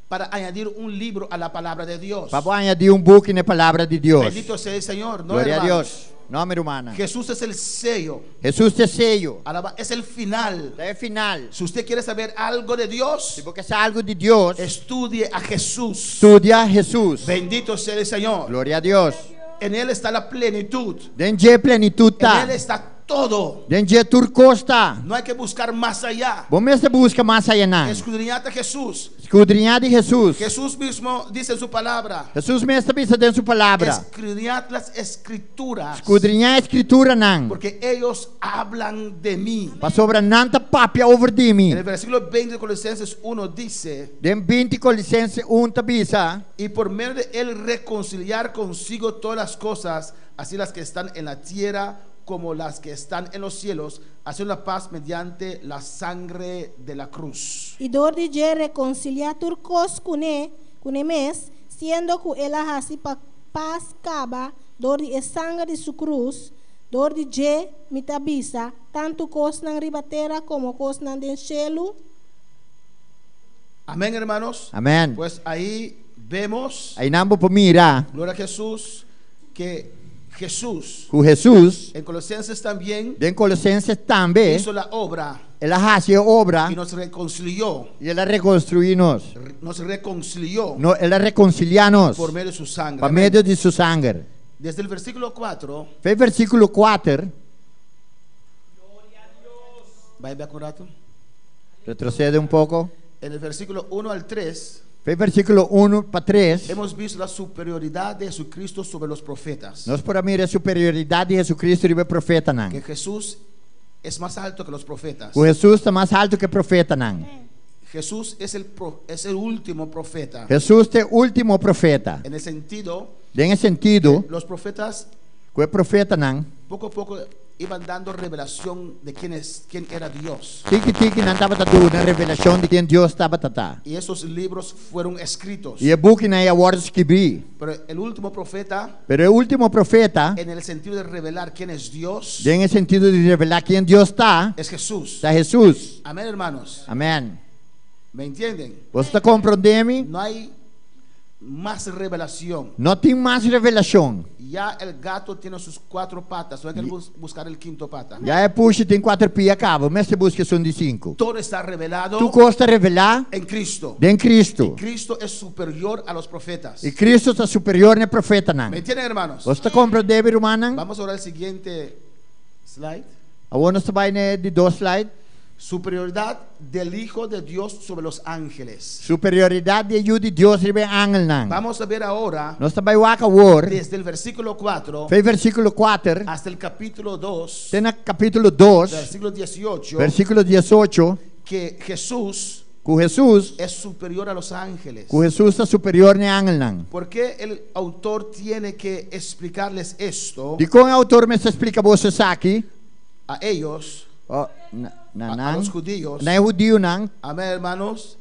para añadir un libro a la palabra de Dios. Pa añadí un buki na palabra di Dios. Bendito sea el Señor, no, Gloria a hermano. Dios. No, mi ruman. Jesús es el sello, Hesus ta e seyo. es el final. E final. Si usted quiere saber algo de Dios, Si bo ke sa algu di Dios, estudie a Jesús. studia Hesus. Bendito sea el Señor. Gloria a Dios. En Él está la plenitud. Den dje plenitut En ta. Él está todo. Den dje tur kos ta. No hay que buscar más allá. Bo no mester buska mas ayá. Escudriñad a Jesús. Skudriñá di Hesus. Jesús mismo dice en su palabra. Hesus mes ta bisa den su palabra. Escudriñad las escrituras. Skudriñá Skrituranan. Porque ellos hablan de mí. Pasobra nan ta papia over di En mi. el versículo 20 de Colosenses 1 dice: Den 20 Kolosensenan 1 ta bisa. Y por medio de él reconciliar consigo todas las cosas, así las que están en la tierra como las que están en los cielos, haciendo la paz mediante la sangre de la cruz. I dor di dje rekonsiliá tur kos kuné, kuné mes, siendo ku el a hasi pa pas kaba, dor di e sanger di su krus, dor di dje mi ta bisa, tantu kosnan riba tera komo kosnan den shelu. Amén, hermanos. Amèn. Pues ahí vemos, Einan bo por mira. gloria a Jesús, que Jesús. Ku Hesus, En Colosenses también den Kolosenses tambe, hizo la obra el a hasi e obra y nos reconcilió. i el a rekonstruí nos. Nos reconcilió No, el a rekonsiliá nos por medio de su sangre. pa Amén. medio di su sanger. Desde el versículo 4, For di versíkulo 4, vaya un rato. retrosede un poko. En el versículo 1 al 3, For di versíkulo 1 pa 3, hemos visto la superioridad de Jesucristo sobre los profetas. nos por a mira e superioridat di Hesukristu riba e profetanan. Que Jesús es más alto que los profetas. Ku Hesus ta mas haltu ku e profetanan. Jesús es el último profeta. Hesus ta e último profeta. En el sentido, Den e sentido, los profetas ku e profetanan, poco a poco iban dando revelación de quién era Dios. Tiki tiki nan tabata duna revelashon di ken Dios tabata ta. Y esos libros fueron escritos. I e bukinan ei a wòrdu skirbí. Pero el último profeta, Pero e último profeta, en el sentido de revelar quién es Dios, den e sentido di revelá ken Dios ta, es Jesús. ta Hesus. Amén, hermanos. Amèn. ¿Me entienden? Boso ta komprondé mi? No hay más revelación. No tin mas revelashon. Ya el gato tiene sus cuatro patas, no hay que buscar el quinto pata. Ya e pushi tin kuater pia kaba, no mester buska esun di sinku. Todo está revelado Tur kos ta revelá en Cristo. den Kristu. Cristo es superior a los profetas. I Kristu ta superior na e profetanan. ¿Me entienden, hermanos? Boso ta komprondé, rumannan? Vamos ahora al siguiente slide. Awor nos ta bai na e di dos slide. Superioridad del Hijo de Dios sobre los ángeles. Superioridat di e Yu di Dios riba e angelnan. Vamos a ver ahora Nos ta bai wak awor, desde el versículo 4 for di versíkulo 4, hasta el capítulo 2, te na kapítulo 2, versículo 18, versíkulo 18, que Jesús ku Hesus, es superior a los ángeles. ku Hesus ta superior na e angelnan. ¿Por qué el autor tiene que explicarles esto Dikon e outor mester splika boso esaki? a ellos, Oh, na, na, a nan, los judíos? Na e hudiunan. Amén, hermanos.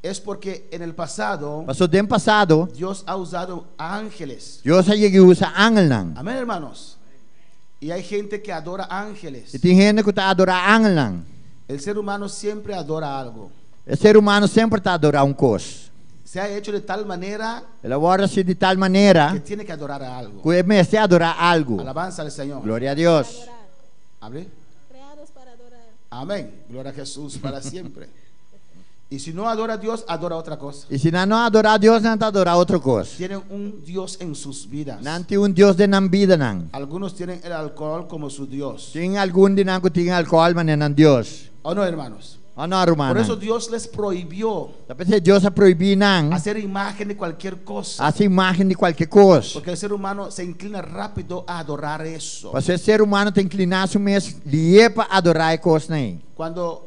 Es porque en el pasado Pasó den pasado, Dios ha usado ángeles. Dios a yega usa angelnan. Amén, hermanos. Y hay gente que adora ángeles. I tin hende ku ta adorá angelnan. El ser humano siempre adora algo. E ser humano semper ta adorá un kos. Se ha hecho de tal manera El a wòrdu hasí di tal manera que tiene que adorar a algo. ku e mester adorá algu. Alabanza al Señor. Gloria na Dios. Adorar. Amén. Creados para adorar. Amén. Gloria a Jesús para siempre. Y si no adora a Dios, adora otra cosa. I si nan no adorá Dios, nan ta adorá otro kos. Tienen un Dios en sus vidas. Nan tin un Dios den nan bidanan. Algunos tienen el alcohol como su Dios. Tin algun di nan ku tin alkohòl manera nan Dios. ¿O no, hermanos? O no, rumannan? Por eso Dios les prohibió Ta p'esei Dios a prohibí nan hacer imagen de cualquier cosa. hasi imágen di kualke kos. Porque el ser humano se inclina rápido a adorar eso. Pasobra e ser humano ta inkliná su mes lihé pa adorá e kosnan ei. Cuando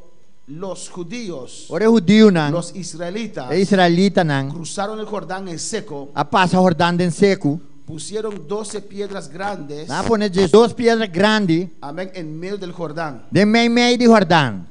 los judíos, Ora e hudiunan, los israelitas, e israelitanan, cruzaron el Jordán en seco, a pasa Hordan den seku, pusieron 12 piedras grandes, nan a pone 12 piedra grandi amén, en medio del Jordán. den meimei di Hordan.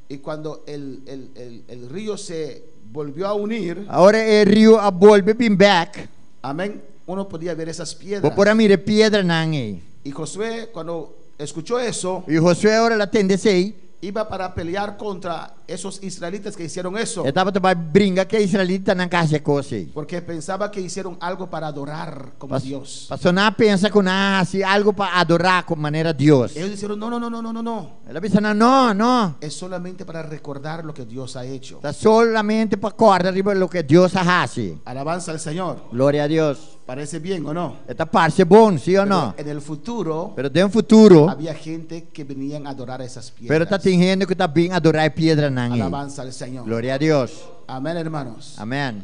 Y cuando el río se volvió a unir, Ora e riu a bolbe bin bèk, amén, uno podía ver esas bo piedras. por a mira e piedranan ei. Y Josué, cuando escuchó eso, I Josué ora el a tende esei, iba para pelear contra esos israelitas que hicieron eso, e tabata bai bringa ku e israelitanan ku a hasi e kos ei. porque pensaba que hicieron algo para adorar como Dios. Pasobra nan a pensa ku nan a hasi algu pa adorá komo manera Dios. Ellos dijeron: no, no, no, no, no, no, no. El a bisa nan, no, no. Es solamente para recordar lo que Dios ha hecho. Ta solamente pa kòrda riba loke Dios a hasi. Alabanza al Señor. Gloria na Dios. ¿Parece bien o no? E ta parse bon, si òf Pero no? en el futuro Pero den futuro, había gente que venían a adorar esas pero piedras. tatin hende ku ta bin adorá e piedranan ei. Alabanza al Señor. Gloria na Dios. Amén, hermanos. Amèn.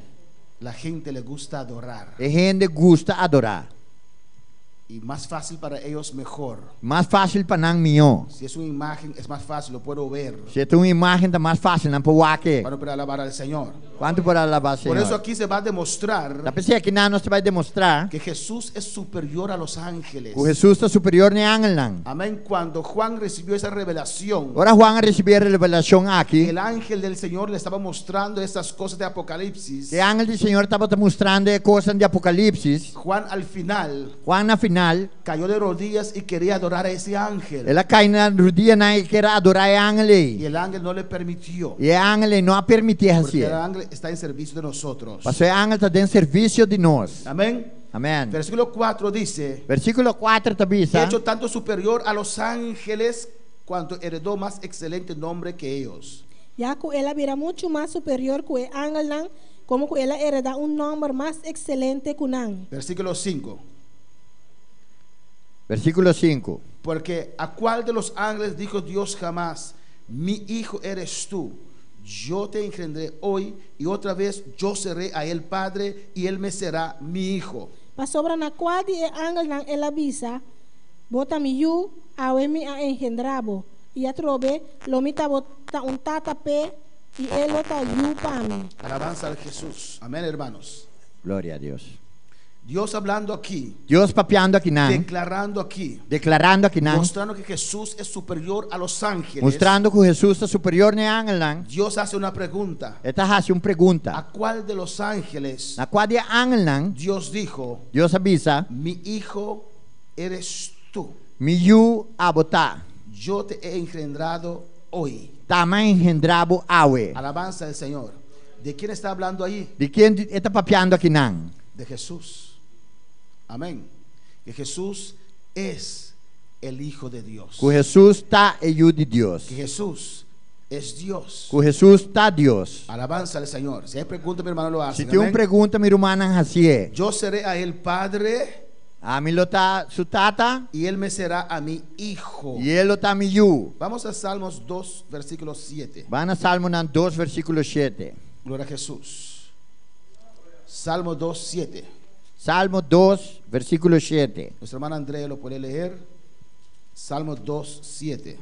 La gente le gusta adorar. E hende gusta adorá. Y más fácil para ellos, mejor. Mas fásil pa nan mihó. Si es una imagen, es más fácil, lo puedo ver. Si ta un imágen, ta mas fásil, nan por wak e. Bueno, para alabar al Señor. Kuantu por alabá Por eso Señor? aquí se va a demostrar Ta p'esei akinan nos ta bai demostrá que Jesús es superior a los ángeles. ku Hesus ta superior na e angelnan. Amén. Cuando Juan recibió esa revelación, Ora Juan a risibí e revelashon aki, el ángel del Señor le estaba mostrando esas cosas de Apocalipsis. e angel di Señor tabata mustrando e kosnan di Apokalipsis. Juan al final Juan na final, cayó de rodillas y quería adorar a ese ángel. el a kai na rudia i ker a adorá e angel Y ei. el ángel no le permitió. I e angel no a permití Porque hasi. el ángel está en servicio de nosotros. Pasobra e angel ta den servisio di nos. Amén. Amèn. Versículo 4 dice, Versíkulo 4 ta bisa. Hecho tanto superior a los ángeles cuanto heredó más excelente nombre que ellos. Ya ku el a bira muchu mas superior ku e angelnan, komo ku el a heredá un nòmber mas ekselente ku nan. Versículo 5. Versíkulo 5. Porque a cuál de los ángeles dijo Dios jamás, Mi hijo eres tú, yo te engendré hoy, y otra vez yo seré a él padre, y él me será mi hijo? Pasobra na kua di e angelnan el a bisa, Bo ta mi yu, awe mi a engendrá bo, i atrobe lo mi ta bo ta un tata p'e, i e lo ta yu pa mi. Alabanza al Jesús. Amén, hermanos. Gloria a Dios. Dios hablando aquí. Dios papiando akinan. Declarando aquí. Deklarando akinan. Mostrando que Jesús es superior a los ángeles. Mustrando ku Hesus ta superior na e angelnan. Dios hace una pregunta. E ta hasi un pregunta. ¿A cuál de los ángeles? Na kua di e angelnan? Dios dijo. Dios a bisa. Mi hijo eres tú. Mi yu abo ta. Yo te he engendrado hoy. Ta mi a engendrá bo awe. Alabanza al Señor. ¿De quién está hablando ahí? Di ken e ta papiando akinan? De Jesús. Amén. Que Jesús es el Hijo de Dios. Ku Hesus ta e Yu di Dios. Que Jesús es Dios. Ku Hesus ta Dios. Alabanza al Señor. Si hay pregunta, mi hermano lo hace. Si tin un pregunta, mi rumannan hasié. Yo seré a él padre. Ami lo ta su tata. Y él me será a mí hijo. I e lo ta mi yu. Vamos a Salmos 2, versículo 7. Ban na Salmonan 2, versíkulo 7. Gloria a Jesús. Salmo 2, 7. Salmo 2, versíkulo 7. Nuestra hermana Andrea lo puede leer. Salmo 2, 7.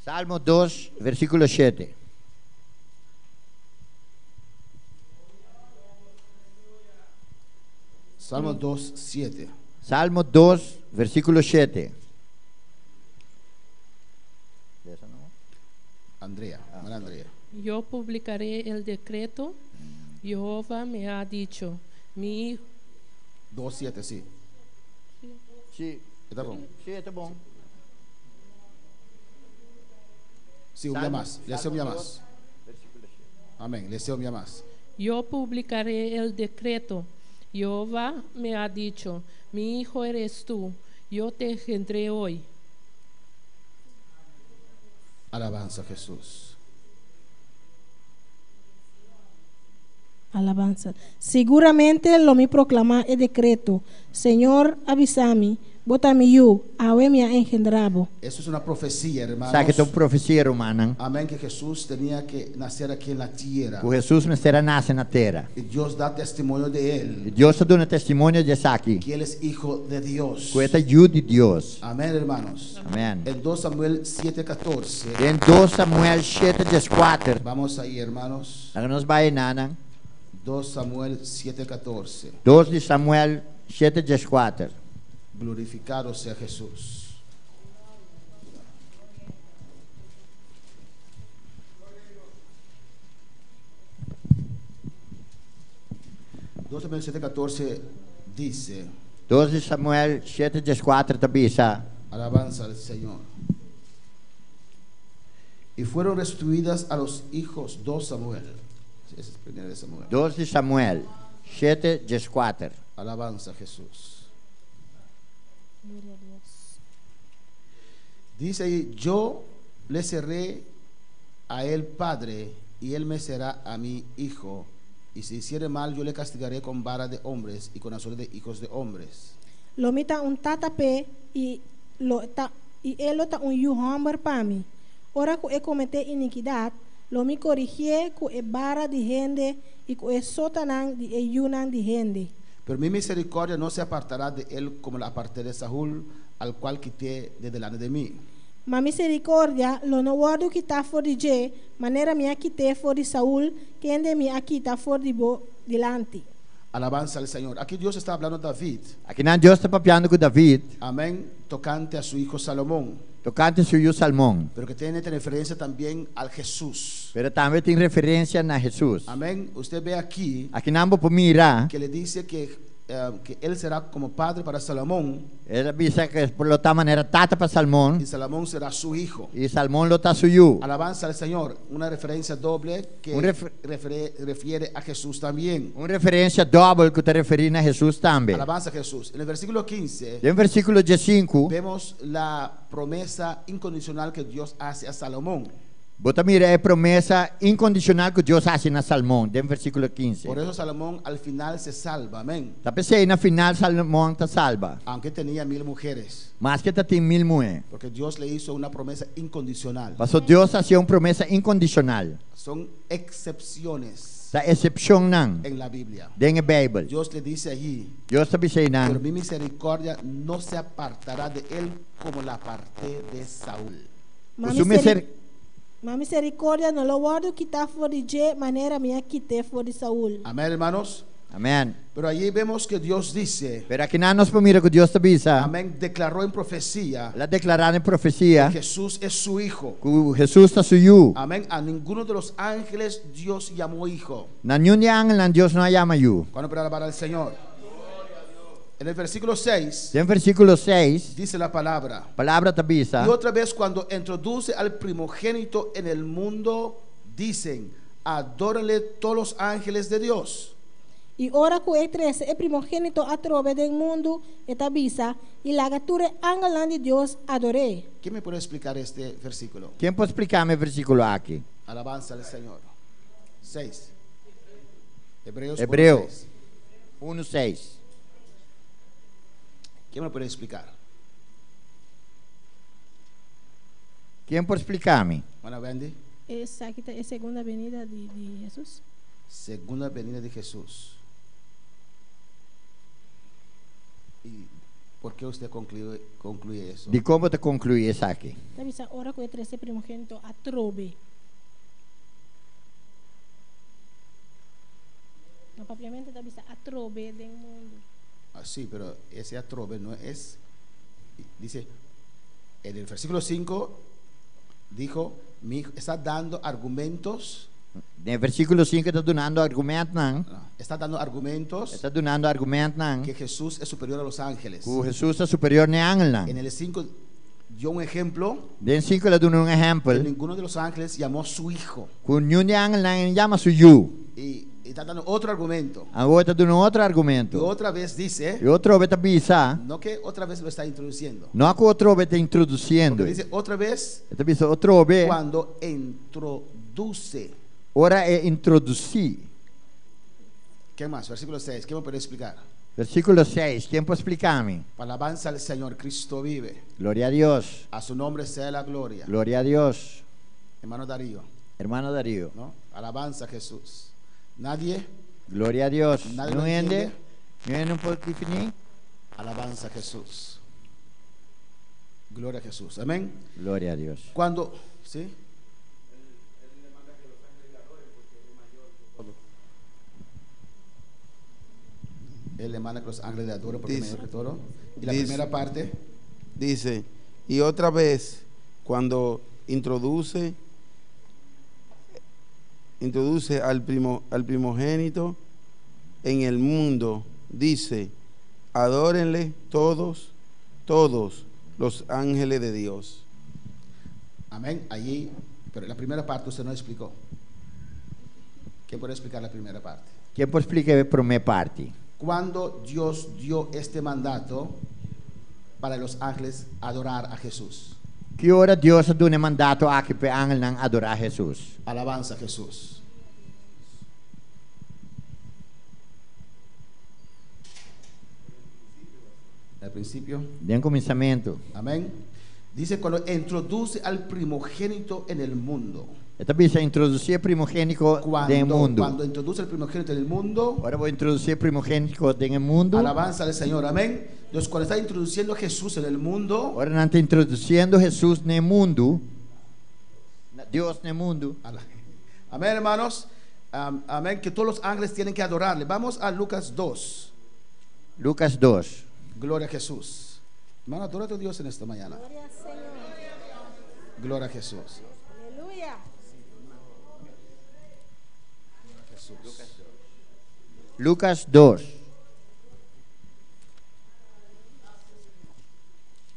Salmo 2, versíkulo 7. Salmo 2, 7. Salmo 2, versíkulo 7. Andrea, hermana Andrea. Yo publicaré el decreto. Jehová me ha dicho, mi hijo. 2, 7, sí. Sí. Ta bon? Sí, ta bon. Sí, un dia mas. Lesa un dia mas. Amén. Lesa un dia mas. Yo publicaré el decreto. Jehová me ha dicho, mi hijo eres tú, yo te engendré hoy. Alabanza a Jesús. Alabanza. Siguramente lo mi proklamá e dekreto. Señor a bisa mi, Bo ta mi yu, awe mi a engendrá bo. Eso es una profecía, hermanos. Esaki ta un profesia, rumannan. Amén, que Jesús tenía que nacer aquí en la tierra. Ku Hesus mester a nase na tera. Y Dios da testimonio de él. I Dios ta duna testimonio di esaki. Que él es hijo de Dios. Ku e ta yu di Dios. Amén, hermanos. Amén. En 2 Samuel 7:14. Den 2 Samuel shete dieskuater. Vamos ahí, hermanos. Laga nos bai enanan. 2 Samuel 7:14. 2 di Samuel shete dieskuater. Glorificado sea Jesús. 2 Samuel 7:14 dice. 2 di Samuel shete dieskuater ta bisa. Alabanza al Señor. Y fueron restituidas a los hijos 2 Samuel. Esa es primera de Samuel. 2 di Samuel shete dieskuater. Alabanza a Jesús. Gloria a Dios. Dice ahí, yo le seré a él padre y él me será a mí hijo. Y si hiciere mal, yo le castigaré con vara de hombres y con azote de hijos de hombres. Lo mi ta un tata p'e i lo ta i e lo ta un yu hòmber pa mi. Ora ku e kometé inikidat, lo mi korigié ku e bara di hende i ku e sotanan di e yunan di hende. Pero mi misericordia no se apartará de él como la aparté de Saúl, al cual quité de delante de mí. Ma misericordia lo no wòrdu kitá for di dje, manera mi a kit'é for di Saúl, kende mi a kita for di bo dilanti. Alabanza al Señor. Aquí Dios está hablando a David. Akinan Dios ta papiando ku David. Amén. Tocante a su hijo Salomón. Tocante su yu Salmón. Pero que tiene referencia también al Jesús. Pero tambe tin referencia na Jesús. Amén. Usted ve aquí. Akinan bo por mira. Que le dice que Que él será como padre para Salomón El a bisa ku e lo ta manera tata pa Salomon y Salomón será su hijo. I Salomon lo ta su yu. Alabanza al Señor. Una referencia doble que Un refiere a Jesús también. Un referensia dòbel ku ta referí na Hesus tambe. Alabanza a Jesús. En el versículo 15 Den versíkulo 15, vemos la promesa incondicional que Dios hace a Salomón. Bo ta mira e promesa inkondishonal ku Dios hasi na Salmon den versíkulo 15. Por eso Salomón al final se salva, amén. Ta p'esei na final Salomon ta salba. Aunque tenía 1000 mujeres. Maske ta tin 1000 muhé. Porque Dios le hizo una promesa incondicional. Paso Dios hasié un promesa inkondishonal. Son excepciones. Ta eksepshonnan. En la Biblia. Den e Beibel. Dios le dice allí. Dios ta bisa einan. Pero mi misericordia no se apartará de él como la aparté de Saúl. Ku su miser. Ma misericordia no lo wòrdu kitá for di dje manera mi a kit'é for di Saul. Amén, hermanos. Amén. Pero allí vemos que Dios dice. Pero akinan nos por mira ku Dios ta bisa. Amén, declaró en profecía. El a deklará den profesia. Que Jesús es su hijo. Ku Hesus ta su yu. Amén. A ninguno de los ángeles Dios llamó hijo. Na niun di e angelnan Dios no a yama yu. Cuántos pueden alabar al Señor? En el versículo 6. Den versíkulo 6. Dice la palabra. Palabra ta bisa. Y otra vez cuando introduce al primogénito en el mundo, dicen, adórenle todos los ángeles de Dios. I ora ku e trese e primogénito atrobe den mundu, e ta bisa, I laga tur e angelnan di Dios ador'é. Ken me puede explicar este versículo? Ken por spliká mi e versíkulo aki? Alabanza al Señor. 6. Hebreos Hebreo 1:6. 1:6. Ken me puede explicar? Ken por spliká mi? Hermana Wendy. Esaki ta e segunda benida di di Hesus. Segunda venida di Hesus. Y por ke usted concluye, concluye eso? Dikon bo ta konkluí esaki? Ta bisa ora ku e trese primogénito atrobe. Na papiamento ta bisa atrobe den mundu. Ah, sí, pero ese atrobe no es. Dice, en el versículo 5 dijo, mi hijo, está dando argumentos. Den versíkulo 5 ta dunando argumentnan. No, está dando argumentos. E ta dunando argumentnan. Que Jesús es superior a los ángeles. Ku Hesus ta superior na e angelnan. En el 5 dio un ejemplo. Den 5 el a duna un ehèmpel. Que ninguno de los ángeles llamó su hijo. Ku niun di e angelnan no yama su yu. Y está dando otro argumento. Awor e ta duna un otro argumento. Y otra vez dice. I otro bes ta bisa. No que otra vez lo está introduciendo. No ku otro bes ta introdusiendo. Porque dice otra vez. E ta bisa otro bes. Cuando introduce. Ora e introdusí. ¿Qué más? Versículo 6. ¿Quién me puede explicar? Versíkulo 6. Ken por splika mi? Alabanza al Señor, Cristo vive. Gloria a Dios. A su nombre sea la gloria. Gloria a Dios. Hermano Darío. Hermano Darío. ¿No? Alabanza a Jesús. Nadie. Gloria a Dios. Nadie No lo hende? entiende. No hende no por definí? Alabanza a Jesús. Gloria a Jesús. Amén. Gloria a Dios. Cuando, ¿sí? Él le manda que los ángeles le adoren porque es Dice, mayor que todo. Y la dice, primera parte. Dice, y otra vez, cuando introduce al primogénito en el mundo, dice, adórenle todos los ángeles de Dios. Amén. Allí, pero la primera parte usted no explicó. ¿Quién puede explicar la primera parte? Ken por splika e promé parti? Cuando Dios dio este mandato para los ángeles adorar a Jesús? Ki ora Dios a duna e mandato aki pa e angelnan adorá Hesus? Alabanza a Jesús. Al principio. Den kuminsamentu. Amén. Dice cuando introduce al primogénito en el mundo. E ta bisa introdusí e primogéniko den e Cuando, mundu. cuando introduce al primogénito en el mundo. Ora bo introdusí e primogéniko den e mundu. Alabanza al Señor, amén. Dios cuando está introduciendo a Jesús en el mundo. Ora nan ta introdusiendo Hesus na e mundu. Dios na e mundu. Amén, hermanos. Amén, que todos los ángeles tienen que adorarle. Vamos a Lucas 2. Lucas 2. Gloria a Jesús. Hermano, adora a tu Dios en esta mañana. Gloria al Señor. Gloria a Jesús. Aleluya. Jesús. Lucas 2.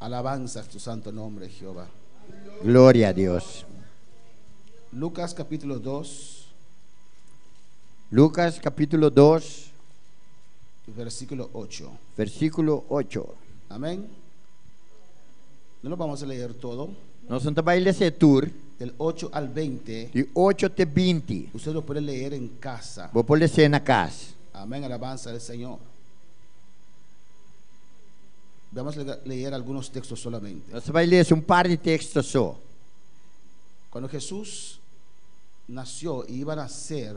Alabanza a tu santo nombre, Jehová. Gloria na Dios. Lucas capítulo 2, Lucas kapítulo 2, versículo 8. Versíkulo 8. Amén. No lo vamos a leer todo. Nos no ta bai lesa tur, Del 8 al 20, di 8 te 20. Usted lo puede leer en casa. Bo por lesa na kas. Amén, alabanza al Señor. Vamos a leer algunos textos solamente. Nos ta bai lesa un par di teksto so. Cuando Jesús nació y iba a nacer,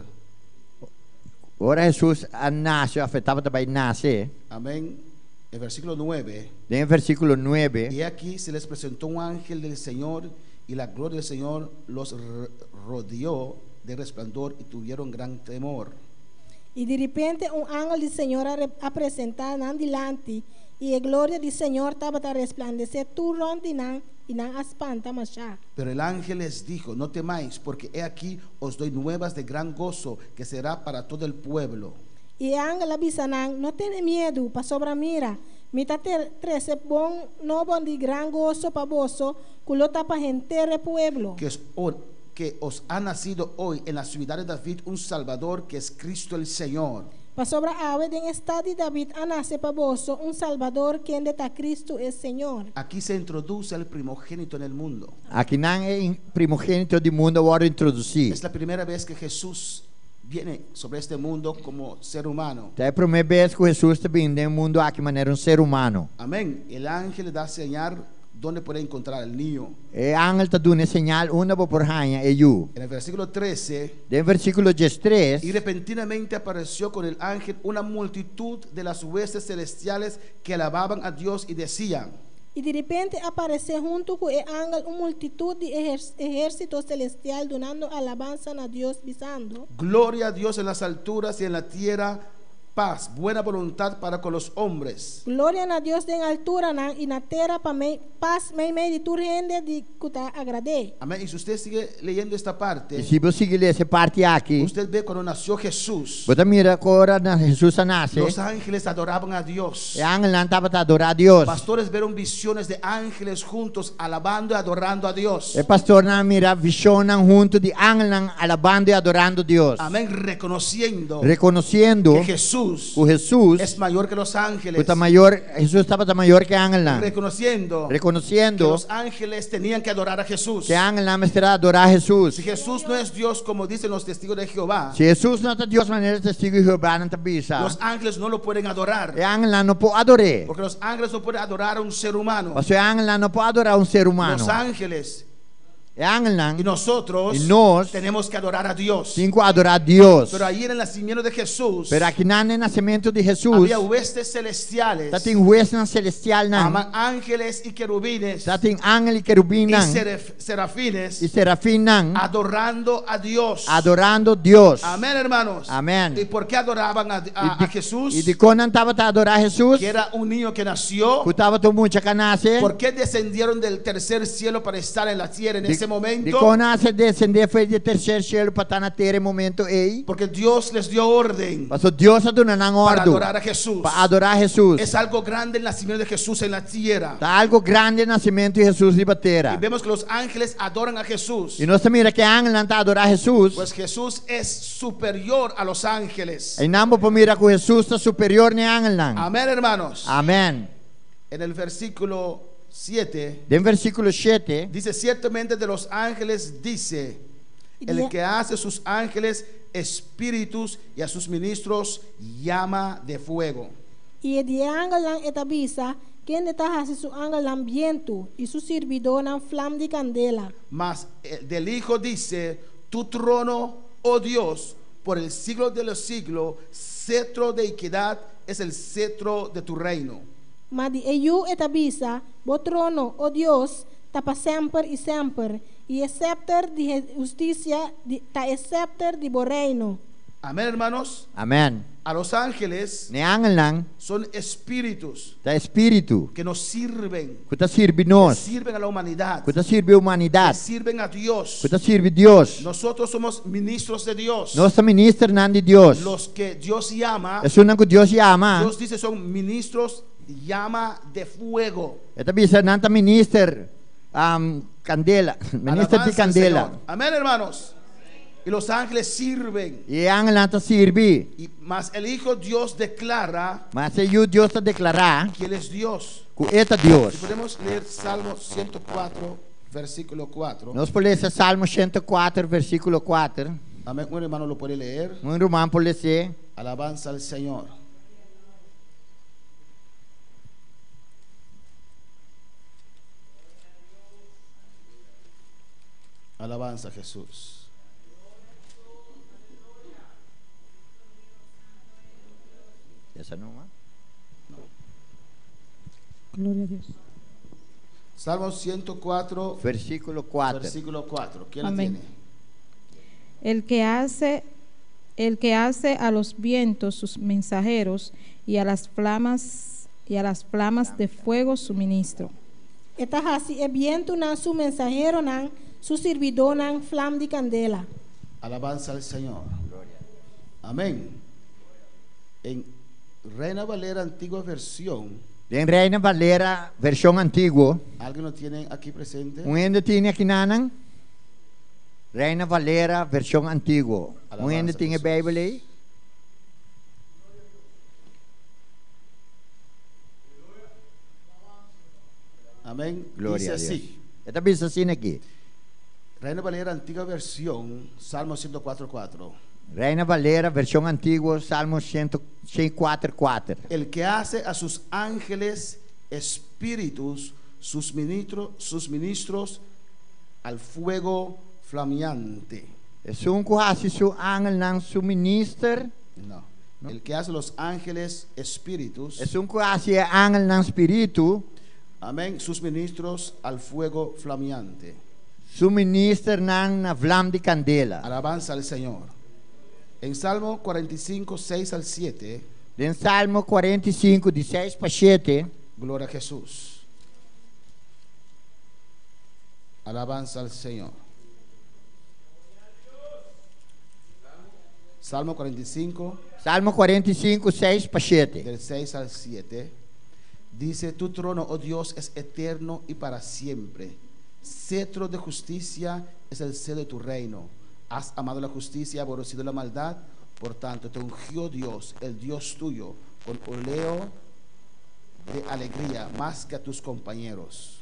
Ora Hesus a nase, òf tabata bai nase, amén, el versículo 9, den versíkulo 9, y aquí se les presentó un ángel del Señor y la gloria del Señor los rodeó de resplandor y tuvieron gran temor. I di repente un angel di Señor a presentá nan dilanti i e gloria di Señor tabata resplandesé tur rònt di nan i nan a spanta mashá. Pero el ángel les dijo: "No temáis, porque he aquí os doy nuevas de gran gozo que será para todo el pueblo." I e angel a bisa nan: "No tene miedu, pasobra mira, mi ta trese bon nobo di gran goso pa boso, ku lo ta pa henter e pueblo. Que os ha nacido hoy en la ciudad de David un Salvador, que es Cristo el Señor. Pasobra awe den e stat di David a nase pa boso un Salbador, kende ta Kristu e Señor. Aquí se introduce al primogénito en el mundo. Akinan e primogénito di mundu a wòrdu introdusí. Es la primera vez que Jesús viene sobre este mundo como ser humano. Ta e promé bes ku Hesus ta bini den e mundu aki manera un ser humano. Amén. El ángel le da señal dónde puede encontrar al niño. E angel ta duna e señal unda bo por haña e yu. En el versículo 13, Den versíkulo 13, Y repentinamente apareció con el ángel una multitud de las huestes celestiales que alababan a Dios y decían: I di repente a aparesé huntu ku e angel un multitut di ehérsito selestial dunando alabansa na Dios, bisando: "Gloria a Dios en las alturas y en la tierra paz, buena voluntad para con los hombres." Gloria na Dios den alturanan i na tera pa mei, pas meimei di tur hende di ku ta agrad'é. Amén. Y si usted sigue leyendo esta parte, I si bo sigui lesa e parti aki, usted ve cuando nació Jesús, bo ta mira ku ora na Hesus a nase, los ángeles adoraban a Dios. E angelnan tabata adorá Dios. Pastores vieron visiones de ángeles juntos alabando y adorando a Dios. E pastornan a mira vishonnan huntu di angelnan alabando i adorando Dios. Amén. Reconociendo Rekonosiendo que Jesús ku Hesus es mayor que los ku ángeles. ta mayor, Hesus tabata mayor ku e angelnan. Reconociendo que Rekonosiendo los ángeles tenían que adorar a Jesús. ku e angelnan mester a adorá Hesus. Si Jesús no es Dios como dicen los testigos de Jehová, Si Hesus no ta Dios manera Testigo di Jehovanan ta bisa, los ángeles no lo pueden adorar. E angelnan no por ador'é. Porque los ángeles no pueden adorar a un ser humano. Pasobra e angelnan no por adorá un ser humano. Los ángeles E angelnan y nosotros i nos tenemos que adorar a Dios. tin ku adorá Dios. Pero ahí en el nacimiento de Jesús Pero akinan na nasementu di Hesus había huestes celestiales, tatin huesnan selestialnan, ama- ángeles y querubines tatin angel i y kerubinnan serafines i serafinnan adorando a Dios. adorando Dios. Amén, hermanos. Amén. ¿Y por qué adoraban a I Jesús? dikon nan tabata adorá Hesus? Que era un niño que nació. Ku tabata un mucha ku a nase. ¿Por qué descendieron del tercer cielo para estar en la tierra en ese momento? Dikon nan a desendé for di terser shelu pa ta na tera e momento ei? Porque Dios les dio orden Pasobra Dios a duna nan para òrdu adorar a Jesús. pa adorá Hesus. Es algo grande el nacimiento de Jesús en la tierra. Ta algu grandi nasementu di Hesus riba tera. Y vemos que los ángeles adoran a Jesús. I nos ta mira ku e angelnan ta adorá Hesus. Pues Jesús es superior a los ángeles. Einan bo por mira ku Hesus ta superior na e angelnan. Amén, hermanos. Amèn. En el versículo 7 Den versíkulo 7. Dice: "Ciertamente de los ángeles dice: El que hace sus ángeles espíritus y a sus ministros llama de fuego." I di e angelnan e ta bisa: Kende ta hasi su angelnan bientu, i su sirbidónan flam di kandela. Mas del Hijo dice: "Tu trono, oh Dios, por el siglo de los siglos, cetro de equidad es el cetro de tu reino." Ma di e Yu e ta bisa: Bo trono, o Dios, ta pa semper i semper, i e sèpter di hustisia ta e sèpter di bo reino. Amén, hermanos. Amèn. A los ángeles Na e angelnan son espíritus ta spiritu que nos sirven, ku ta sirbi que nos, sirven a la humanidad, ku ta sirbi que humanidat, sirven a Dios. ku ta sirbi Dios. Nosotros somos ministros de Dios. Nos ta ministernan di Dios. Los que Dios llama, Esunnan ku Dios yama, Dios dice son ministros llama de fuego. E ta bisa nan ta minister kandela, minister di Alabanza al kandela. Señor. Amén, hermanos. Y los ángeles sirven. I e angelnan ta sirbi. Y mas el Hijo Dios declara Ma e Yu Dios ta deklará que Él es Dios. ku E ta Dios. Si podemos leer Salmo 104, versículo 4. Nos por lesa Salmo 104, versíkulo 4. Amén. Un hermano lo puede leer. Un ruman por les'é. Alabanza al Señor. Alabanza a Jesús. Esa no, ma? Gloria a Dios. Salmo 104, Versíkulo 4. versículo 4. ¿Quién la Amén. tiene? El que hace, el que hace a los vientos sus mensajeros y a las flamas y a las flamas de fuego su ministro. E ta hasi e bientunan su mensaheronan, su sirbidónan vlam di kandela. Alabanza al Señor. Amén. En Reina Valera, antigua versión, Den Reina Valera, vershon antiguo. ¿alguien lo tiene aquí presente? Un hende tin e akinan? Reina Valera, vershon antiguo. Un hende Alabanza tin e Jesús. Beibel ei? Amén. Gloria Dice a Dios. así. E ta bisa asina aki. Reina Valera, antigua versión, Salmo 104.4. Reina Valera, vershon antiguo, Salmo 104.4. El que hace a sus ángeles espíritus, sus ministros, sus ministros al fuego flameante. Esun ku hasi su angelnan su minister. No. El que hace los ángeles espíritus, Esun ku hasi e angelnan spiritu, amén, sus ministros al fuego flameante. su ministernan na vlam di kandela. Alabanza al Señor. En Salmo 45, 6 al 7, Den Salmo 45, di 6 pa 7, gloria a Jesús. Alabanza al Señor. Salmo 45, Salmo 45, 6 pa 7. del 6 al 7, dice, tu trono, oh Dios, es eterno y para siempre. Cetro de justicia es el cetro de tu reino. Has amado la justicia y aborrecido la maldad. Por tanto, te ungió Dios, el Dios tuyo, con oleo de alegría, más que a tus compañeros.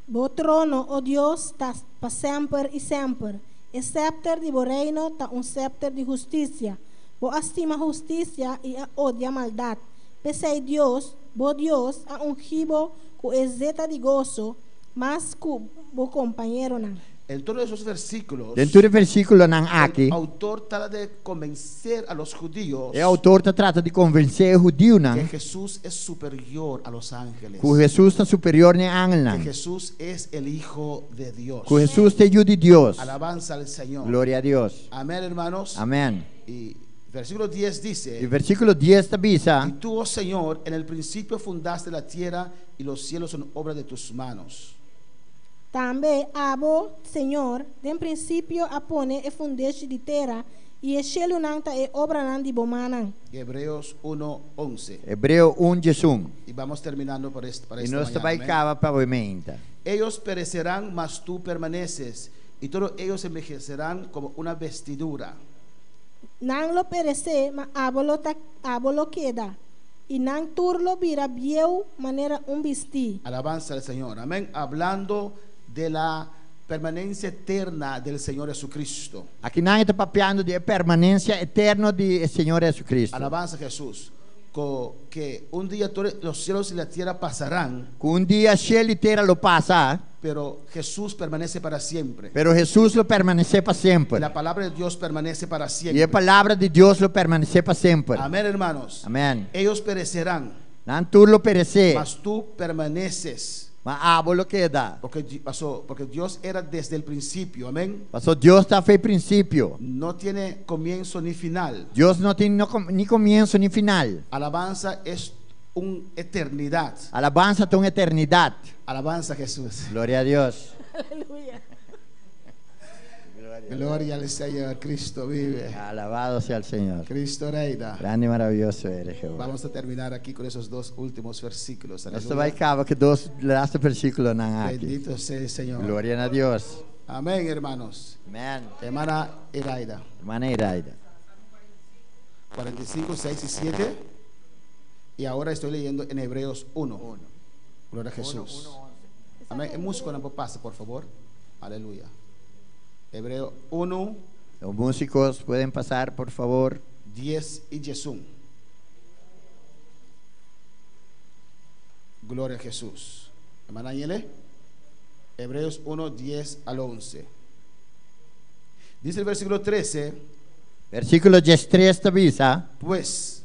Bo trono, o Dios, ta pa semper i semper. E sèpter di bo reino ta un sèpter di hustisia. Bo a stima hustisia i a odia maldat. P'esei Dios, bo Dios, a ungi bo ku e zeta di goso, mas ku bo kompañeronan. En todos esos versículos, Den tur e versíkulonan aki, el autor trata de convencer a los judíos e outor ta trata di konvensé e hudiunan que Jesús es superior a los ángeles. ku Hesus ta superior na Que angelnan, Jesús es el Hijo de Dios. ku Hesus ta e Yu di Dios. Alabanza al Señor. Gloria na Dios. Amén, hermanos. Amèn. Y versículo 10 dice, E versíkulo 10 ta bisa, y tú, oh Señor, en el principio fundaste la tierra y los cielos son obra de tus manos. Tambe abo, Señor, den prinsipio a pone e fundeshi di tera i e shelunan ta e obranan di bo mannan. Hebreos 1:11. Hebreo 1, 11. Y vamos terminando por este, para E esta nos mañana. ta bai Amén. kaba pa awe mainta. Ellos perecerán, mas tú permaneces, y todos ellos envejecerán como una vestidura. Nan lo peresé, ma abo lo ta, abo lo keda. I nan tur lo bira bieu manera un bistí. Alabanza al Señor. Amén. Hablando de la permanencia eterna del Señor Jesucristo. Akinan e ta papiando di permanensia eterno di Señor Jesucristo. Alabanza a Jesús. Que un día todos los cielos y la tierra pasarán, Ku un dia shelu i tera lo pasa, pero Jesús permanece para siempre. pero Hesus lo permanesé pa semper. La palabra de Dios permanece para I siempre. e palabra di Dios lo permanesé pa semper. Amén, hermanos. Amèn. Ellos perecerán, Nan tur lo peresé, mas tú permaneces. Ma abo lo keda. Porque, pasó, porque Dios era desde el principio, amén. Paso Dios ta for di prinsipio. No tiene comienzo ni final. Dios no tin no ni komienso ni final. Alabanza es una eternidad. Alabansa ta un eternidat. Alabanza a Jesús. Gloria na Dios. Aleluya. Gloria al Señor. Cristo vive. Alabado sea el Señor. Cristo reina. Grande y maravilloso eres, Jehová. Vamos a terminar aquí con esos dos últimos versículos. Nos ta bai Aleluya. kaba ku e dos último versíkulonan aki. Bendito sea el Señor. Gloria na Dios. Amén, hermanos. Amèn. Hermana Iraida. Ruman Iraida. 45, 6 y 7. Y ahora estoy leyendo en Hebreos 1. Gloria a Jesús. Amén. El músico no pasa, por favor. Aleluya. Hebreo 1, Los músicos pueden pasar, por favor. 10 y Jesús. Gloria a Jesús. Hermana Ángel, Hebreos 1, 10 al 11. Dice el versículo 13, Versíkulo 13 ta bisa. Pues,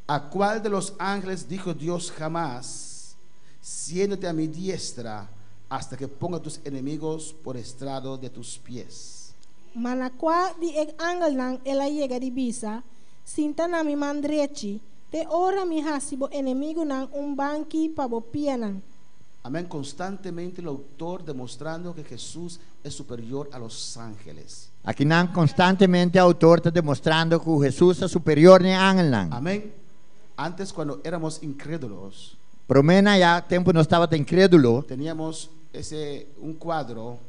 ¿a cuál de los ángeles dijo Dios jamás, siéntate a mi diestra hasta que ponga tus enemigos por estrado de tus pies? Ma na kua di e angelnan el a yega di bisa, sinta na mi man drechi, te ora mi hasi bo enemigunan un banki pa bo pianan. Amén. Constantemente el autor demostrando que Jesús es superior a los ángeles. Akinan konstantemente e outor ta demostrando ku Hesus ta superior na angelnan. Amén. Antes, cuando éramos incrédulos, Promé ya tempu nos tabata inkrédulo, teníamos ese un cuadro,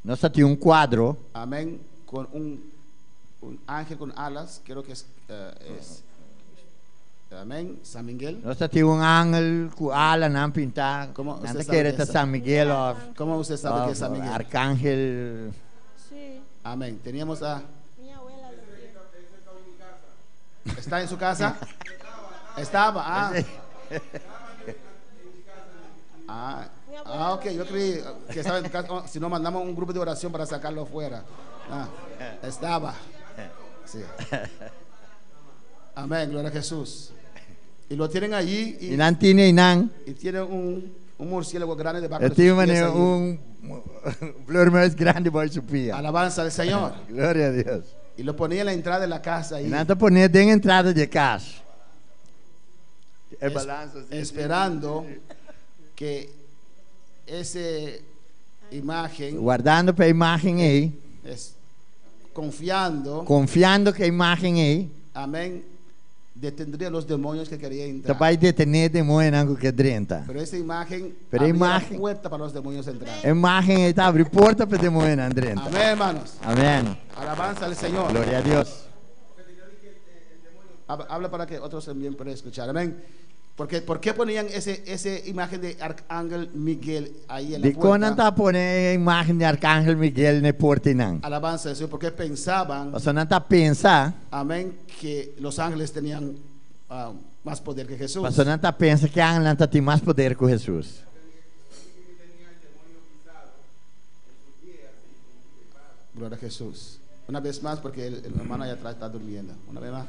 nos tabatin un kuadro, amén, con un ángel con alas, creo que es, amén, San Miguel. Nos tabatin un angel ku alanan pintá. Komo Nan usted sabe kere que ta es San Miguel òf ¿Cómo usted sabe que es San Miguel? Arcángel. Sí, Amén. Teníamos a mi abuela lo tiene. ¿Está en su casa? Estaba, ah. Ah, ok, yo creí que estaba en tu casa. Oh, si no, mandamos un grupo de oración para sacarlo fuera. Ah, estaba. Sí. Amén, gloria a Jesús. Y lo tienen allí I nan tin einan. y tienen un murciélago grande debajo de sus Tin pies allí. un vleermuis grandi bou di su pia. Alabanza al Señor. Gloria na Dios. Y lo ponía en la entrada de la casa ahí. I nan ta pon'é den entrada di kas. E balansa asina. Esperando que esa imagen Wardando pa e imágen ei, es confiando, konfiando ku e imágen ei, amén, detendría los demonios que querían entrar. ta bai detené demoñonan ku ke drenta. Pero esa imagen Pero abría la imagen- puerta para los demonios entrar. E imágen ei ta habri porta pa demoñonan drenta. Amén, hermanos. Amèn. Alabanza al Señor. Gloria na Dios. Habla para que otros también puedan escuchar. Amén. Porque, ¿por qué ponían ese imagen de Arcángel Miguel ahí en la Di kon puerta? ta pone imágen di Arcángel Miguel na porta einan. Alabanza al Señor. Porque pensaban, Paso nan ta pensa, amén, que los ángeles tenían más poder que Jesús. paso nan ta pensa ku angelnan tin mas poder ku Hesus. Gloria a Jesús. Una vez más, porque el hermano allá atrás está durmiendo. Una vez más.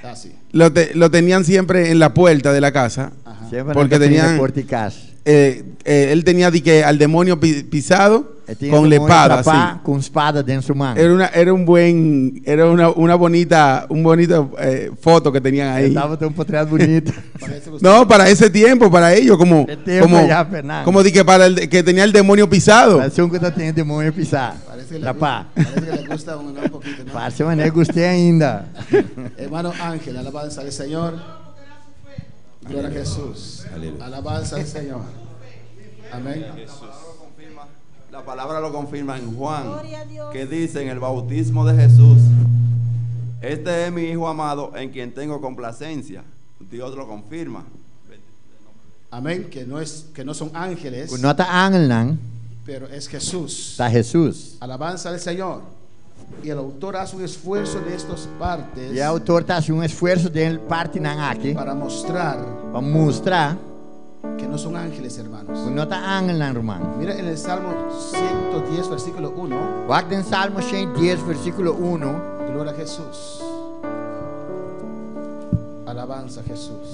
Así. Lo tenían siempre en la puerta de la casa. Ajá. Semper Porque nan ta tenían- na porta di kas. Él tenía di que al demonio pisado E tinha con la demoño espada. atrapá así. ku spada den su man. Era un buen, era una bonita, un bonito foto que tenían ahí. Tabata un potrèt bunita. Parece que usted- No, para ese tiempo, para ellos, como, El tiempo como, ya, Fernando. como di que para el que tenía el demonio pisado. Parse un ku tabatin demoño pisá. Parece que le, Atrapá. parece que le gusta un poquito, ¿no? Parse manera gust'é ainda. Hermano Ángel, alabanza al Señor. Gloria a Jesús. Aleluya. Alabanza al Señor. Amén. La palabra lo confirma en Juan, Gloria a Dios. que dice en el bautismo de Jesús: Este es mi Hijo amado en quien tengo complacencia. Dios lo confirma. Amén. Que no son ángeles, No ta angelnan, pero es Jesús. ta Hesus. Alabanza al Señor. Y el autor hace un esfuerzo de estas partes I e outor ta hasi un esfuerso den e partinan aki para mostrar pa mustra que no son ángeles, hermanos. no ta angelnan, ruman. Mira en el Salmo 110, versículo 1. Wak den Salmo 110, versíkulo 1. Gloria a Jesús. Alabanza a Jesús.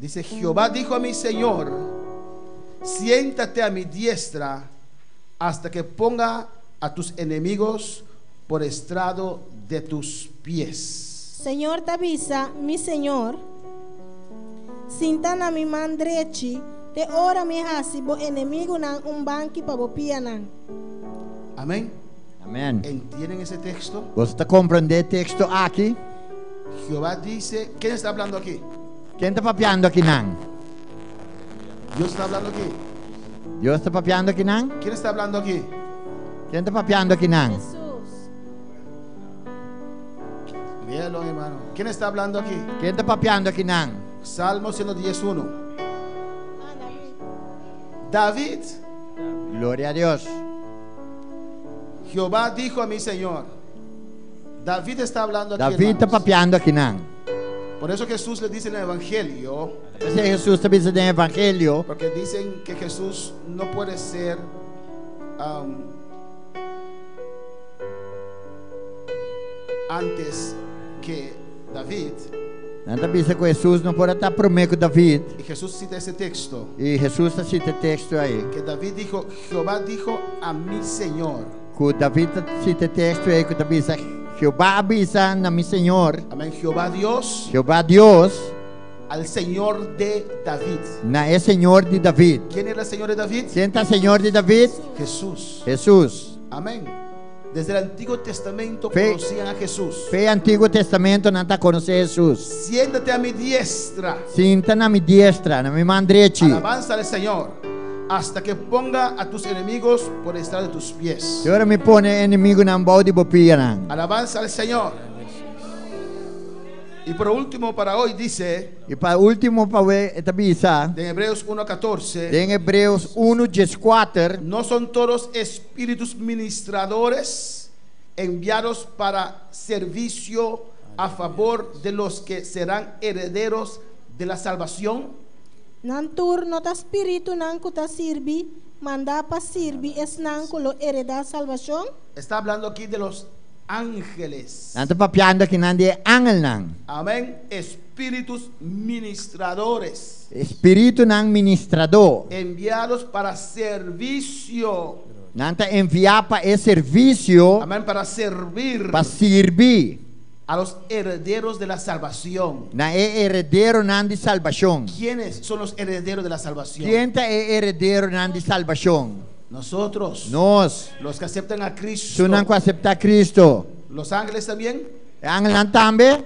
Dice, Jehová dijo a mi Señor, siéntate a mi diestra hasta que ponga a tus enemigos por estrado de tus pies. Señor ta bisa, mi Señor, sinta na mi man drechi, te ora mi hasi bo enemigunan un banki pa bo pianan. Amén. Amèn. ¿Entienden ese texto? Boso ta komprondé e teksto aki? Jehová dice, ¿quién está hablando aquí? Ken ta papiando akinan? Dios está hablando aquí. Dios ta papiando akinan? ¿Quién está hablando aquí? Ken ta papiando akinan? Jesús. Léalo, hermano. ¿Quién está hablando aquí? Ken ta papiando akinan? Salmo 111. Ah, David. David, Gloria na Dios. Jehová dijo a mi Señor. David está hablando aquí. David ta hermanos. papiando akinan. Por eso Jesús le dice en el Evangelio, P'esei Hesus ta bisa den Evangelio, porque dicen que Jesús no puede ser antes que David. Nan ta bisa ku Hesus no por ta promé ku David. Y Jesús cita ese texto, I Hesus ta sita e teksto ei. que David dijo, Jehová dijo a mi Señor. Ku David ta sita e teksto ei, ku ta bisa, Jehová a bisa na mi Señor, Amén. Jehová Dios Jehová Dios, al Señor de David. na e Señor di David. ¿Quién era el Señor de David? Ken ta Señor di David? Jesús. Hesus. Amén. Desde el Antiguo Testamento Fe. conocían a Jesús. For di Antiguo Tèstamènt nan ta konosé Hesus. Siéntate a mi diestra. Sinta na mi diestra, na mi man drechi. Alabanza al Señor. Hasta que ponga a tus enemigos por estrado de tus pies. Te ora mi pone enemigunan bou di bo pianan. Alabanza al Señor. Y por último, para hoy dice, I pa último pa awe e ta bisa, de Hebreos 1.14, den Hebreonan 1, 14, no son todos espíritus ministradores enviados para servicio a favor de los que serán herederos de la salvación. Nan tur no ta spiritunan ku ta sirbi, mandá pa sirbi esnan ku lo heredá salbashon. Está hablando aquí de los ángeles. Nan ta papiando akinan di angelnan. Amén. Espíritus ministradores Spiritunan ministradó. enviados para servicio. Nan ta enviá pa e servisio, Amén. Para servir pa sirbi a los herederos de la salvación. na e herederonan di salbashon. ¿Quiénes son los herederos de la salvación? Ken ta e herederonan di salbashon? Nosotros. Nos. Los que aceptan a Cristo. Esunnan ku aseptá Kristu. Los ángeles también. Angelnan tambe?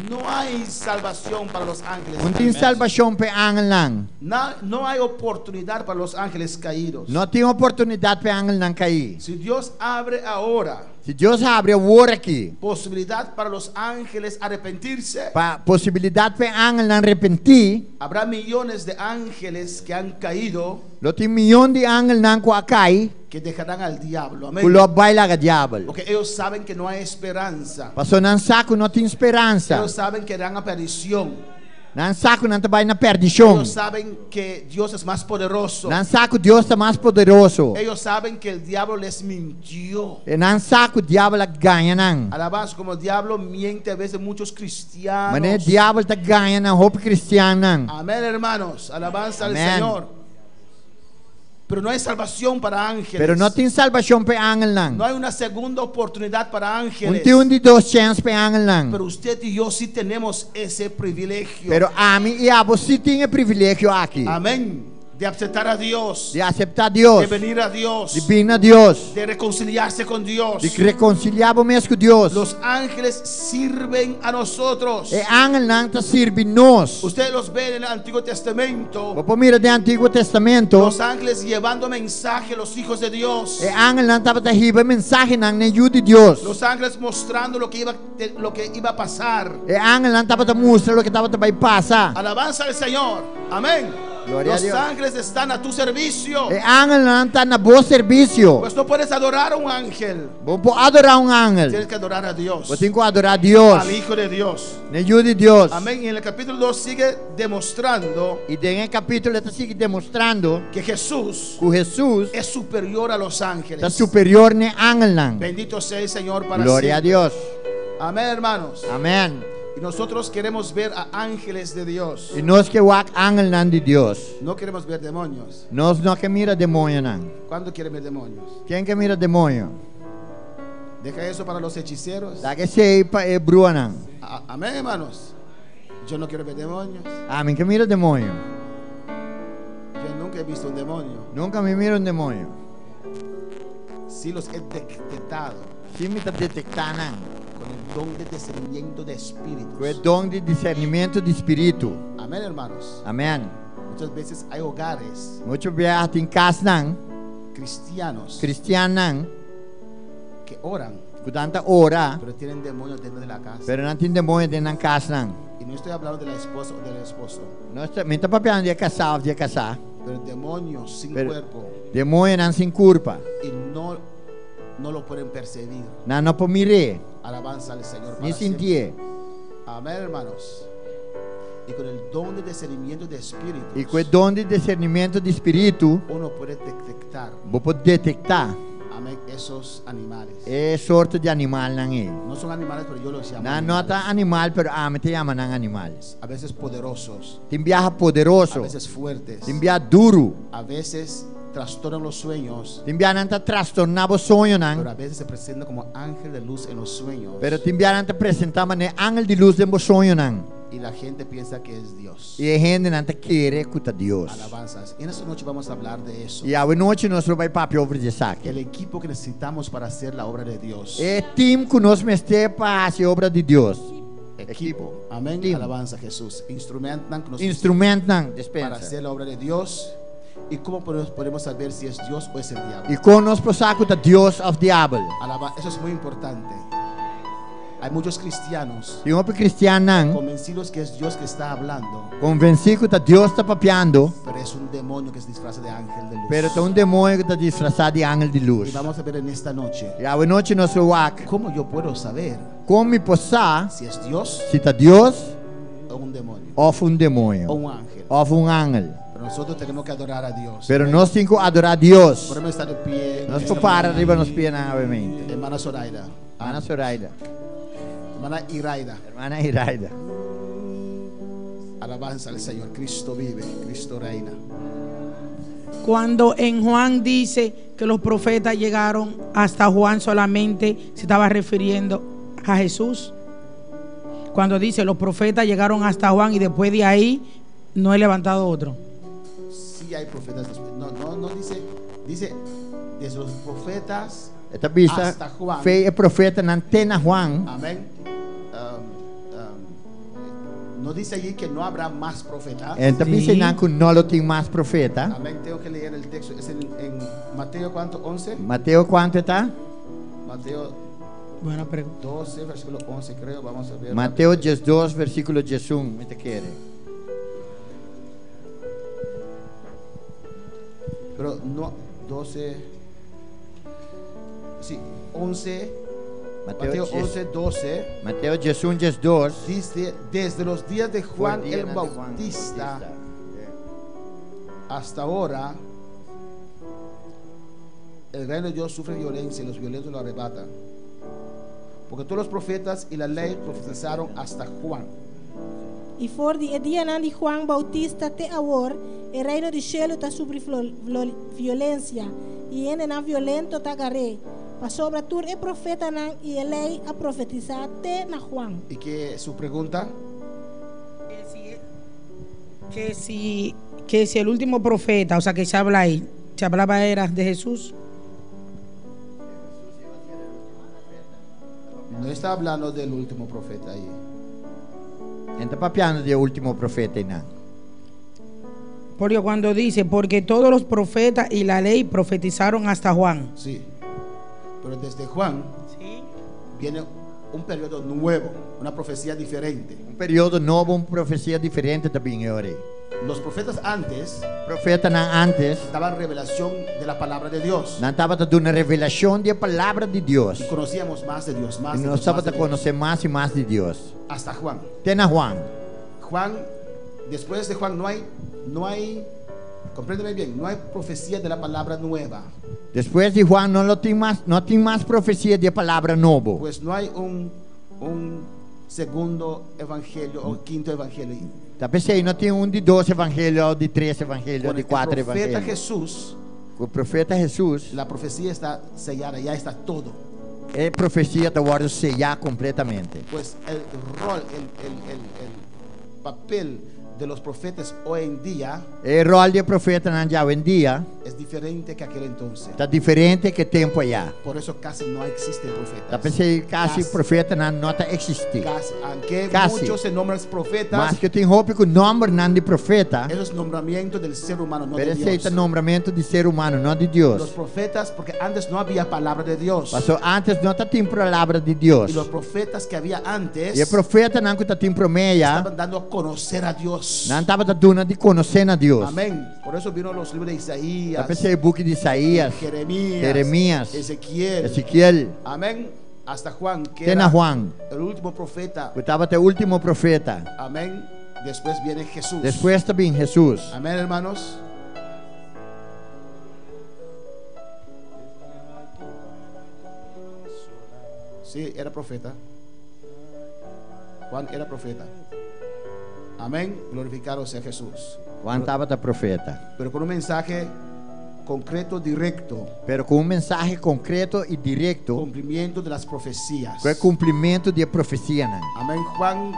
No hay salvación para los ángeles. No tin salbashon pa angelnan. No, no hay oportunidad para los ángeles caídos. No tin oportunidat pa angelnan kaí. Si Dios abre ahora Si Dios habri awor aki, posibilidad para los ángeles arrepentirse, pa posibilidat pa angelnan arepentí, habrá millones de ángeles que han caído lo tin mion di angelnan ku a kai, que dejarán al diablo. Amén. ku lo bai laga diabel. Porque ellos saben que no hay esperanza. Paso nan sa ku no tin speransa. Ellos saben que irán a perdición. Nan sa ku nan ta bai na perdishon. Ellos saben que Dios es más poderoso. Nan sa ku Dios ta mas poderoso. Ellos saben que el diablo les mintió. I nan sa ku diabel a gaña nan. Alabanza, como el diablo miente a veces muchos cristianos. Manera diabel ta gaña nan hopi kristiannan. Amén, hermanos. Alabanza al Amén. Señor. Pero no hay salvación para ángeles. Pero no tin salbashon pa angelnan. No hay una segunda oportunidad para No ángeles. tin un di dos chèns pa angelnan. Pero usted y yo sí tenemos ese privilegio. Pero ami i abo sí tin e privilegio aki. Amén. De aceptar a Dios. Di aseptá Dios. De venir a Dios. Di bini na Dios. De reconciliarse con Dios. Di rekonsiliá bo mes ku Dios. Los ángeles sirven a nosotros. E angelnan ta sirbi nos. Ustedes los ven en el Antiguo Testamento. Bo por mira den Antiguo Tèstamènt. Los ángeles llevando mensaje a los hijos de Dios. E angelnan tabata hiba mensahenan na yu di Dios. Los ángeles mostrando lo que iba a pasar. E angelnan tabata mustra loke tabata bai pasa. Alabanza al Señor. Amén. Gloria a Los Dios. ángeles están a tu servicio. E angelnan ta na bo servisio. Pues no puedes adorar a un ángel. Bo no por adorá un angel. Tienes que adorar a Dios. Bo tin ku adorá Dios. Al Hijo de Dios. Na Yu di Dios. Amén. Y en el capítulo 2 sigue demostrando I den e kapítulo e ta sigui demostrando que Jesús ku Hesus es superior a los ta ángeles. superior na angelnan. Bendito sea el Señor para Gloria na siempre. Dios. Amén, hermanos. Amèn. Y nosotros queremos ver a ángeles de Dios. I nos ke wak angelnan di Dios. No queremos ver demonios. Nos no ke mira demoñonan. ¿Cuándo quieren ver demonios? Ken ke mira demoño? Deja eso para los hechiceros. Laga esei pa e bruanan. Amén, hermanos. Yo no quiero ver demonios. Ami no ke mira demoño. Yo nunca he visto un demonio. Nunka mi a mira un demoño. Sí los he detectado. Sí mi ta detektá nan. Con el don de discernimiento de espíritus. Ku e don di disernimentu di spiritu. Amén, hermanos. Amén. Muchas veces hay hogares. Muchu biaha tin kasnan. Cristianos. Kristiannan. Que oran. Ku nan ta ora. Pero tienen demonios dentro de la casa. Pero nan tin demoño den nan kasnan. Y no estoy hablando de la esposa o del esposo. No sta, mi ta papiando di e kasá òf di e kasá. Pero demonios sin Pero cuerpo. Demoñonan sin kurpa. Y no, no lo pueden percibir. Nan no por mir'é. Alabanza al Señor Ni para sintié. siempre. Amén, hermanos. Y con el don de discernimiento de espíritus. I ku e don di disernimentu di spiritu. Uno puede detectar. Bo por detektá. Amén, esos animales. E sorto di animalnan ei. No son animales, pero yo los llamo. Nan no ta animal, pero ami ta yama nan animal. A veces poderosos. Tin biaha poderoso. A veces fuertes. Tin biaha duru. A veces trastornan los sueños. Tin biaha nan ta trastorná bo soñonan. Pero a veces se presentan como ángel de luz en los sueños. Pero tin biaha nan ta presentá manera ángel di lus den bo soñonan. Y la gente piensa que es Dios. I e hendenan ta kere ku ta Dios. Alabanzas. En esta noche vamos a hablar de eso. I awe nochi nos lo bai papia over di esaki. El equipo que necesitamos para hacer la obra de Dios. E team ku nos mester pa hasi obra di Dios. Equipo. Amén. Team. Alabanza a Jesús. Instrumentnan ku nos Instrumentnan, para despensa. hacer la obra de Dios. ¿Y cómo podemos saber si es Dios o es el diablo? I kon nos por sa ku ta Dios òf diabel? Alaba, eso es muy importante. Hay muchos cristianos Tin hopi kristiannan convencidos que es Dios que está hablando, konvensí ku ta Dios ta papiando, pero es un demonio que se disfraza de ángel de luz. pero ta un demoño ku ta disfrasá di angel di lus. Y vamos a ver en esta noche. I awe nochi nos lo wak. ¿Cómo yo puedo saber Kon mi por sa si es Dios si ta Dios o un demonio òf un demoño o un ángel? òf un angel? Pero nosotros tenemos que adorar a Dios. Pero nos tin ku adorá Dios. Podemos estar de pie. Nos esta por para mañana. riba nos pianan awe. Hermana Zoraida. Hermana Zoraida. Hermana Iraida. Hermana Iraida. Alabanza al Señor. Cristo vive, Cristo reina. Cuando en Juan dice que los profetas llegaron hasta Juan solamente, se estaba refiriendo a Jesús. Cuando dice los profetas llegaron hasta Juan y después de ahí no he levantado otro. Sí hay profetas después. No, no, no dice, dice desde los profetas E ta bisa hasta Juan. for di e profetanan te na Juan. Amén. No dice allí que no habrá más profetas. E n' ta bisa einan ku no lo tin mas profeta. Amén. Tengo que leer el texto. Es en Mateo, ¿cuánto? 11. Mateo kuantu ta? Mateo Buena pregunta. 12, versículo 11, creo. Vamos a ver. Mateo 12, versíkulo 11, mi ta kere. Pero no, 12. Sí, 11. Mateo Mateo 10. 11, 12. Mateo 11, 12. Dice, desde los días de Juan Por día el de Juan Bautista Bautista. hasta ahora, el reino de Dios sufre violencia y los violentos lo arrebatan. Porque todos los profetas y la ley profetizaron hasta Juan. I for di e dianan di Juan Bautista te awor, e reino di shelu ta sufri violensia, i hendenan violento ta gar'é. Pasobra tur e profetanan i e lei a profetisá te na Juan. ¿Y qué es su pregunta? Que si el último profeta, o sea, que se habla ahí, se hablaba era de Jesús. No está hablando del último profeta ahí. N' ta papiando di e último profeta einan. Porque cuando dice, porque todos los profetas y la ley profetizaron hasta Juan. Sí. Pero desde Juan viene un periodo nuevo, una profecía diferente. Un periodo nobo, un profesia diferente ta bin awor. Los profetas antes Profetanan antes daban revelación de la palabra de Dios. Nan tabata duna revelashon di e palabra di Dios. Y conocíamos más de Dios, más I de nos Dios, más tabata de Dios. konosé mas i mas di Dios. Hasta Juan. Te na Juan. Juan, después de Juan no hay, compréndeme bien, no hay profecía de la palabra nueva. Despues di Juan no lo tin mas, no tin mas profesia di palabra nobo. Pues no hay un segundo evangelio o quinto evangelio. Ta p'esei no tin un di dos evangelio, di tres evangelio, Con di el kuater profeta evangelio. Jesús, Ku profeta Hesus, la profecía está sellada, ya está todo. e profesia ta wòrdu seyá kompletamente. Pues el rol, el papel de los profetas hoy en día E ròl di profetanan di awendia es diferente que aquel entonces. ta diferente ku e tempu ayá. Por eso casi no existen Ta profetas. p'esei kasi Kasi. profetanan no ta eksistí. Casi, aunque Casi. muchos se nombran profetas, Maske tin hopi ku nòmbernan di profeta, eso es nombramiento del ser humano, no pero de esei ta Dios. nombramentu di ser humano, no di Los Dios. profetas, porque antes no había palabra de Dios. Pasó antes no tatin palabra di Dios. Y los profetas que había antes I e profetanan ku tatin promé ya, estaban dando a conocer a Dios. nan tabata duna di konosé na Dios. Amén. Por eso vino los libros de Isaías, Ta p'esei buki di Isaías, Jeremías, Jeremías, Ezequiel. Ezequiel, Amén. Hasta Juan, que te era na Juan, el último profeta. ku tabata e último profeta. Amén. Después viene Jesús. Despues ta bin Hesus. Amén, hermanos. Sí, era profeta. Juan era profeta. Amén. Glorificado sea Jesús. Juan tabata profeta. Pero con un mensaje concreto, directo. Pero ku un mensahe konkreto i direkto, Cumplimiento de las profecías. ku e kumplimentu di profesianan. Amén. Juan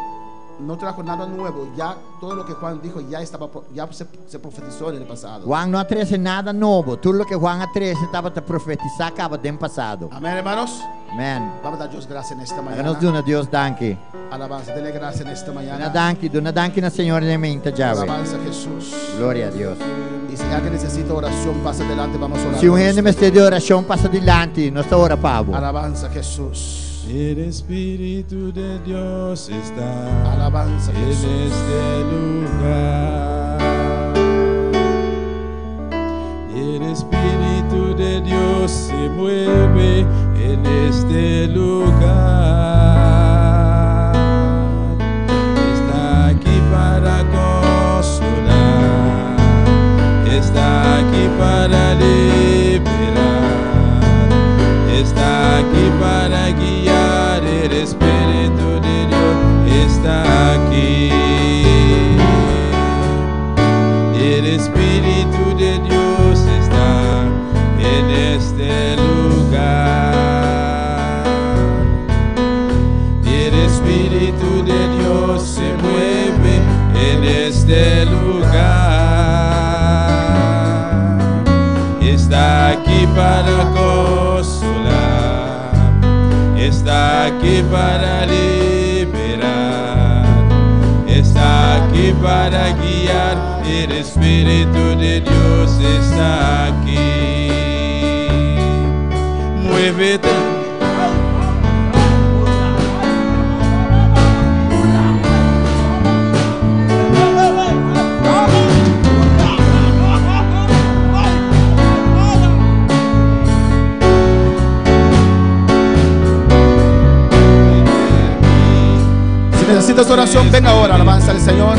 no trajo nada nuevo. Ya todo lo que Juan dijo ya estaba, ya se profetizó en el pasado. Juan no a trese nada nobo. Tur loke Juan a trese tabata profetisá kaba den pasado. Amén, hermanos. Amèn. Vamos a dar Dios gracias en esta Laga mañana. nos duna Dios danki. Alabanza, dele gracias en esta Duna mañana. danki, duna danki na Señor den e mainta djawe. Alabanza a Jesús. Gloria na Dios. Y si alguien necesita oración, pasa adelante, vamos a orar. Si un por hende usted. mester di orashon, pasa dilanti, nos ta ora pa bo. Alabanza a Jesús. El Espíritu de Dios está Alabanza a en Jesús. este lugar. El Espíritu de Dios se mueve en este lugar. Está aquí para consolar. Está aquí para liberar. Está aquí para guiar. El Espíritu de Dios está aquí. El Espíritu de Dios está en este lugar. El Espíritu de Dios se mueve en este lugar. Está aquí para consolar. Está aquí para liberar. Está aquí para guiar. El Espíritu de Dios está aquí. Muévete. Si necesitas oración, ven ahora, alabanza al Señor.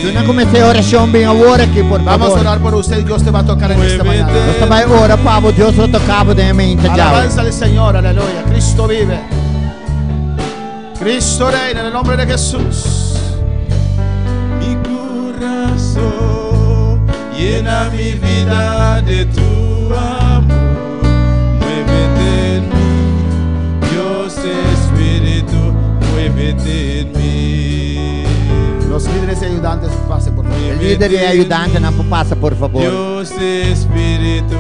Si no kuminsá orashon, bin awor aki, por Vamos a fabor. orar por usted, Dios te va a tocar en esta mañana. Nos ta bai ora pa bo, Dios lo toka bo den e mainta djawe. Alabanza al Señor, aleluya. Cristo vive. Cristo reina en el nombre de Jesús. Mi corazón llena mi vida de tu amor. Muévete en mí, Dios Espíritu, muévete en mí. Los líderes y ayudantes pasen por favor. E lider i ayudantenan pasa, por fabor. Dios Espíritu,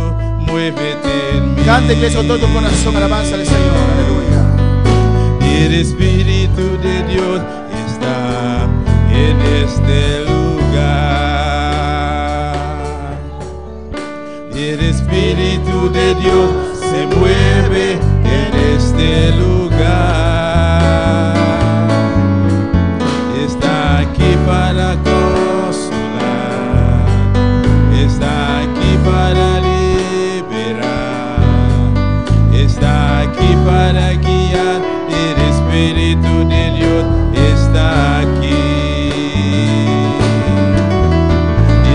muévete en mí. Canta iglesia con todo tu corazón, alabanza al Señor, aleluya. El Espíritu de Dios está en este lugar. El Espíritu de Dios se mueve en este lugar. Está aquí para consolar. Está aquí para liberar. Está aquí para guiar. El Espíritu de Dios está aquí.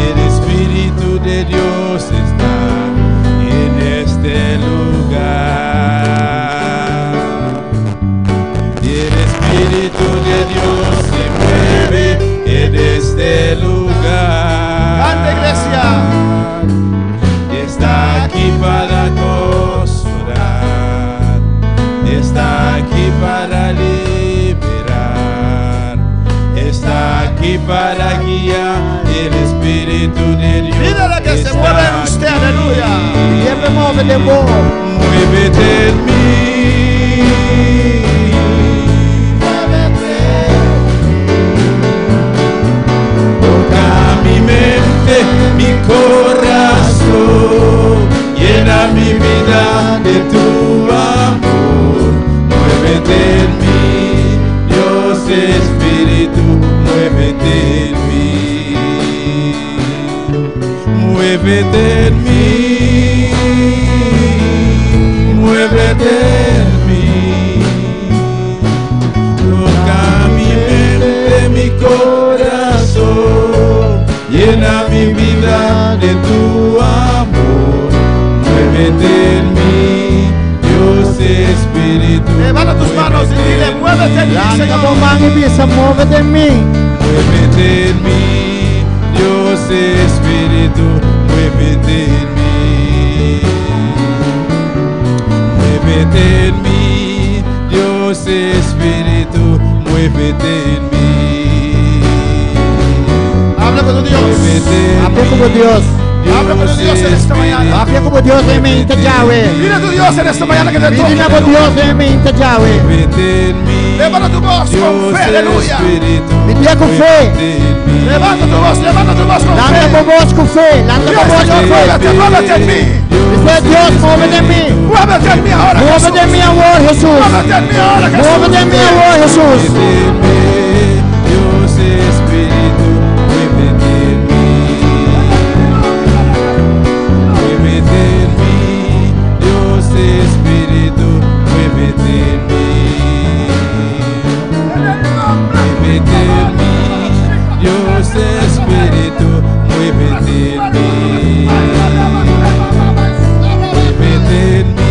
El Espíritu de Dios está en este lugar. aquí para guiar. El Espíritu de Dios. Pídale que se está mueva en usted, aquí. aleluya. Siempre move den bo. Muévete en mí. Toca mi mente, mi corazón, llena mi vida de tu amor. Muévete en mí, Dios Espíritu, muévete en mí. Muévete en mí, muévete en mí. Toca mi mente, mi corazón, llena mi vida de tu amor. Muévete en mí, Dios Espíritu. Levanta tus manos y dile, muévete en mí, Lanta Señor. bo man i bisa move den mi. Muévete en mí, Dios Espíritu, muévete en mí. Muévete en mí, Dios Espíritu, muévete en mí. Habla con tu Dios. Muévete en Papia ku mí, Dios. Habla con tu Dios en esta mañana. Papia ku Dios den mainta djawe. Dile a tu Dios en esta mañana que te Pidi na bo toque. Dios den mainta djawe. Muévete en mí, Levanta tu voz con Dios fe, aleluya. Espíritu, Pidié ku fe. muévete en mí. Levanta tu voz, levanta tu voz con Lanta fe. bo voz ku fe. Lanta bo Dios, voz ku Señor, fe. muévete, muévete en mí. Bisa Dios, move den mi. Muévete en mí ahora, Move Jesús. den mi awor, Jesús. Muévete en mí ahora, Jesús. Move den mi awor, Jesús. Muévete en mí, Dios Espíritu, muévete en mí. Muévete en mí, Dios Espíritu, muévete en mí. Muévete en mí, Dios Espíritu, muévete en mí. Muévete en mí,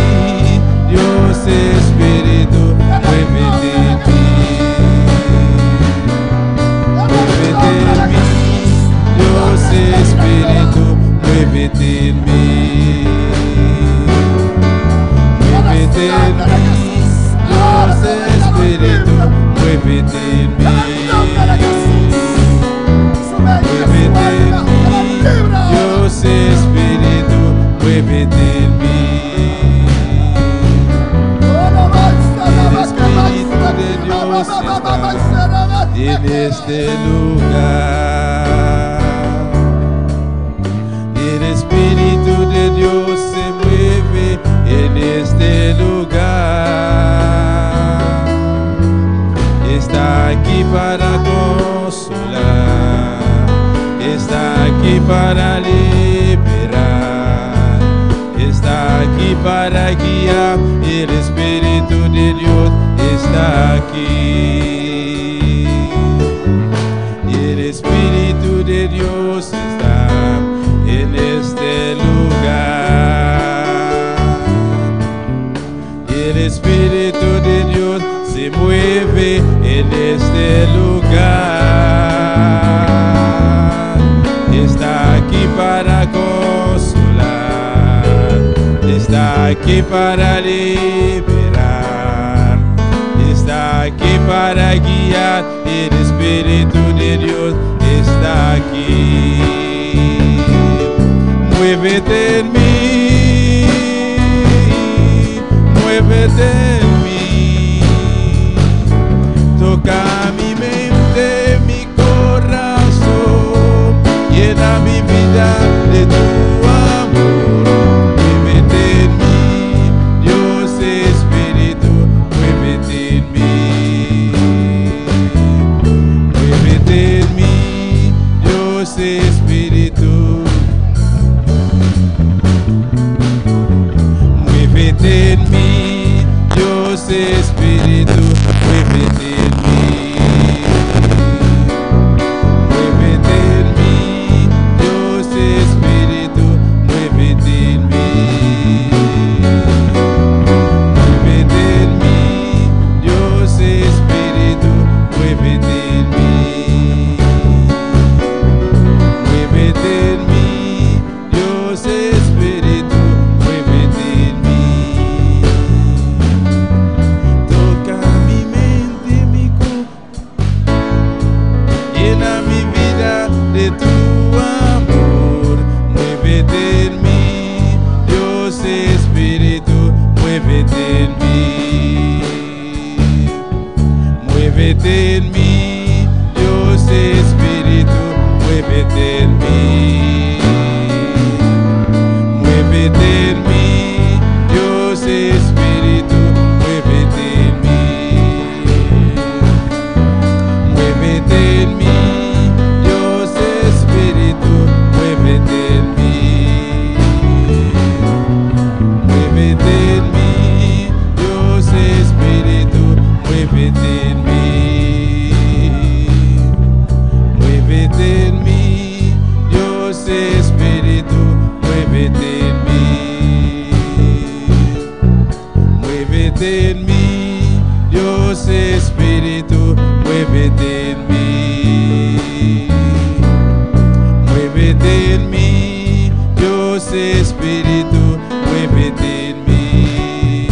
Dios Espíritu, muévete en mí. Muévete en mí, Dios Espíritu, muévete en mí. Muévete en mí, Dios Espíritu, muévete en mí. Muévete en mí, Dios Espíritu, muévete en mí. El Espíritu de Dios está en este lugar. El Espíritu de Dios se mueve en este lugar. Está aquí para consolar, está aquí para liberar, está aquí para guiar. El Espíritu de Dios está aquí. El Espíritu de Dios está en este lugar. El Espíritu de Dios se mueve en este lugar. Está aquí para consolar, está aquí para liberar, está aquí para guiar. El Espíritu de Dios está aquí. Muévete en mí, muévete en mí. Toca mi mente, mi corazón, llena mi vida de tu amor. Muévete en mí, Dios Espíritu, muévete en mí. Muévete en mí, Dios Espíritu. Muévete en mí, de tu amor. Muévete en mí, Dios Espíritu, muévete en mí. Muévete en mí, Dios Espíritu, muévete en mí. Muévete en mí, Dios Espíritu, muévete en mí. Muévete en mí, Dios Espíritu, muévete en mí. Muévete en mí, Dios Espíritu, muévete en mí. Muévete en mí, Dios Espíritu, muévete en mí. Muévete en mí, Dios Espíritu, muévete en mí. Muévete en mí, Dios Espíritu, muévete en mí.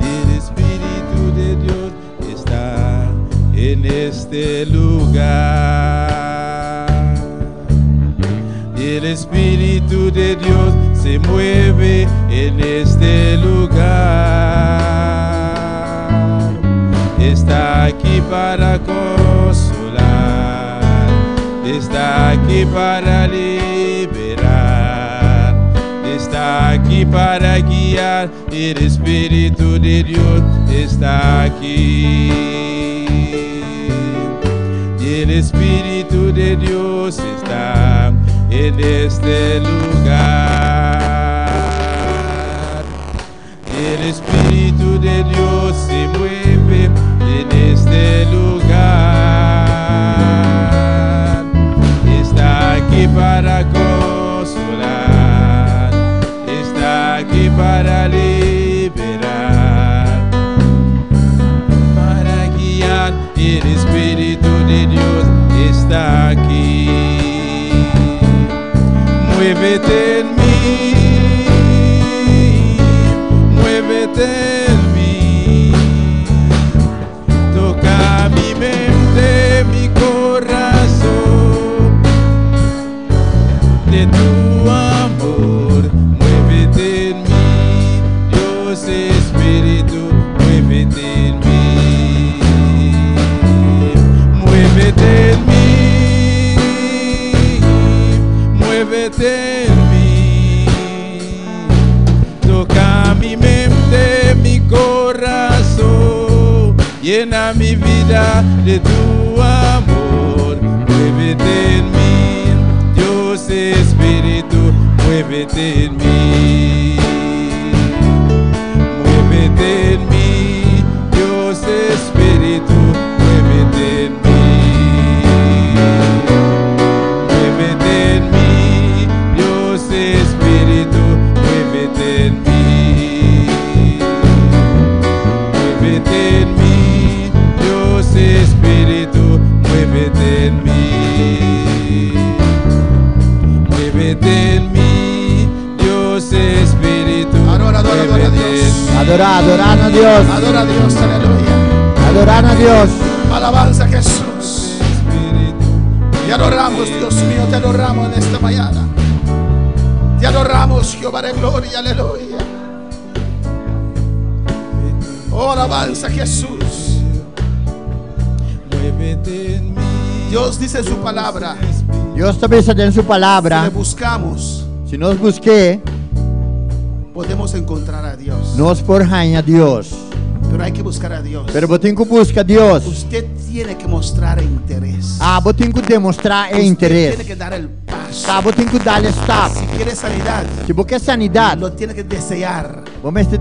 El Espíritu de Dios está en este lugar. El Espíritu de Dios se mueve en este lugar. Está aquí para consolar, está aquí para liberar, está aquí para guiar. El Espíritu de Dios está aquí. Y el Espíritu de Dios está en este lugar. El Espíritu de Dios se mueve en este lugar. Está aquí para consolar, está aquí para liberar, para guiar. El Espíritu de Dios está aquí. Muévete en mí, muévete en mí. Toca mi mente, mi corazón de tu amor. Muévete en mí, Dios Espíritu, muévete en mí. Muévete en mí, muévete en mí. Toca mi mente, mi corazón, llena mi vida de tu amor. Muévete en mí, Dios Espíritu, muévete en mí. Muévete en mí, Dios Espíritu, muévete en mí. Muévete en mí, Dios Espíritu, muévete en mí. Muévete en mí, Dios Espíritu, muévete en mí. Muévete en mí, Dios Espíritu. Adora, adora, adora a muévete Dios. en mí. Adorá, adorá na Dios. Adora a Dios, aleluya. Adorá na Dios. Alabanza a Jesús. Espíritu, Te adoramos, Dios mío, te adoramos en esta mañana. Te adoramos, Jehová de gloria, aleluya. Oh, alabanza a Jesús. muévete en mí. Dios dice en su palabra, Dios ta bisa den su si palabra. le buscamos, Si nos busk'é, podemos encontrar a Dios. nos por haña Dios. Pero hay que buscar a Dios. Pero bo tin ku buska Dios. Usted tiene que mostrar interés. Abo tin ku demostrá Usted interes. tiene que dar el paso. Abo tin ku dal e stap. Si quiere sanidad, Si bo ke sanidat, lo tiene que desear. bo mester,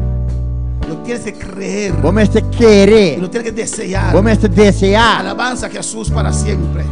Lo tienes que creer. bo mester Y kere. lo tiene que desear. Bo mester deseá. Alabanza a Jesús para siempre.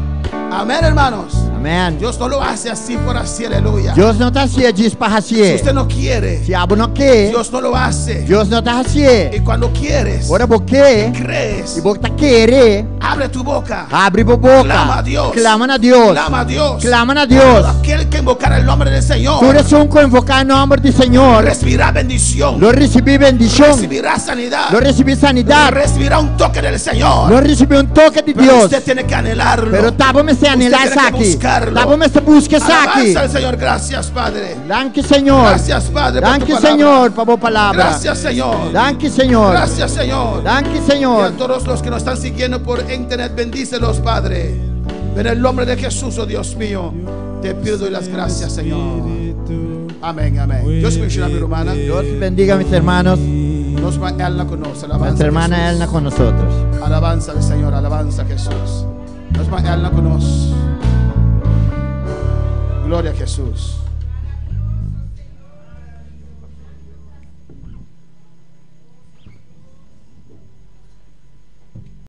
Amén, hermanos. Amèn. Dios no lo hace así por así, aleluya. Dios no ta hasié djis pa Si hasié. usted no quiere, Si abo no ke, Dios no lo hace. Dios no ta hasié. Y cuando quieres, Ora bo ke, crees i bo ta kere, Abre tu boca. Habri bo boka. Clama a Dios. Klama na Dios. Clama a Dios. Klama na Dios. Todo aquel que invocara el nombre del Señor Tur esun ku invoká nòmber di Señor, recibirá bendición. lo risibí bendishon, Recibirá sanidad. lo risibí sanidat, Recibirá un toque del Señor. lo risibí un toke di Pero Dios. usted tiene que anhelarlo. Pero t'abo mester anhelá Usted tiene que esaki. buscarlo. T'abo mester buska esaki. Alabanza al Señor. Gracias, Padre. Danki Señor. Gracias, Padre, por tu Danki palabra. Señor pa bo palabra. Gracias, Señor. Danki Señor. Gracias, Señor. Danki Y a Señor. todos los que nos están siguiendo por internet, bendícelos, Padre. En el nombre de Jesús, oh Dios mío, te pido y las gracias, Señor. Amén, amén. Dios bendiga a mi hermana. Dios bendiga a mis hermanos. Nos va Elna con nosotros. Alabanza Nuestra hermana a Jesús. Elna con nosotros. Alabanza al Señor, alabanza a Jesús. Nos va Elna con nosotros. Gloria a Jesús.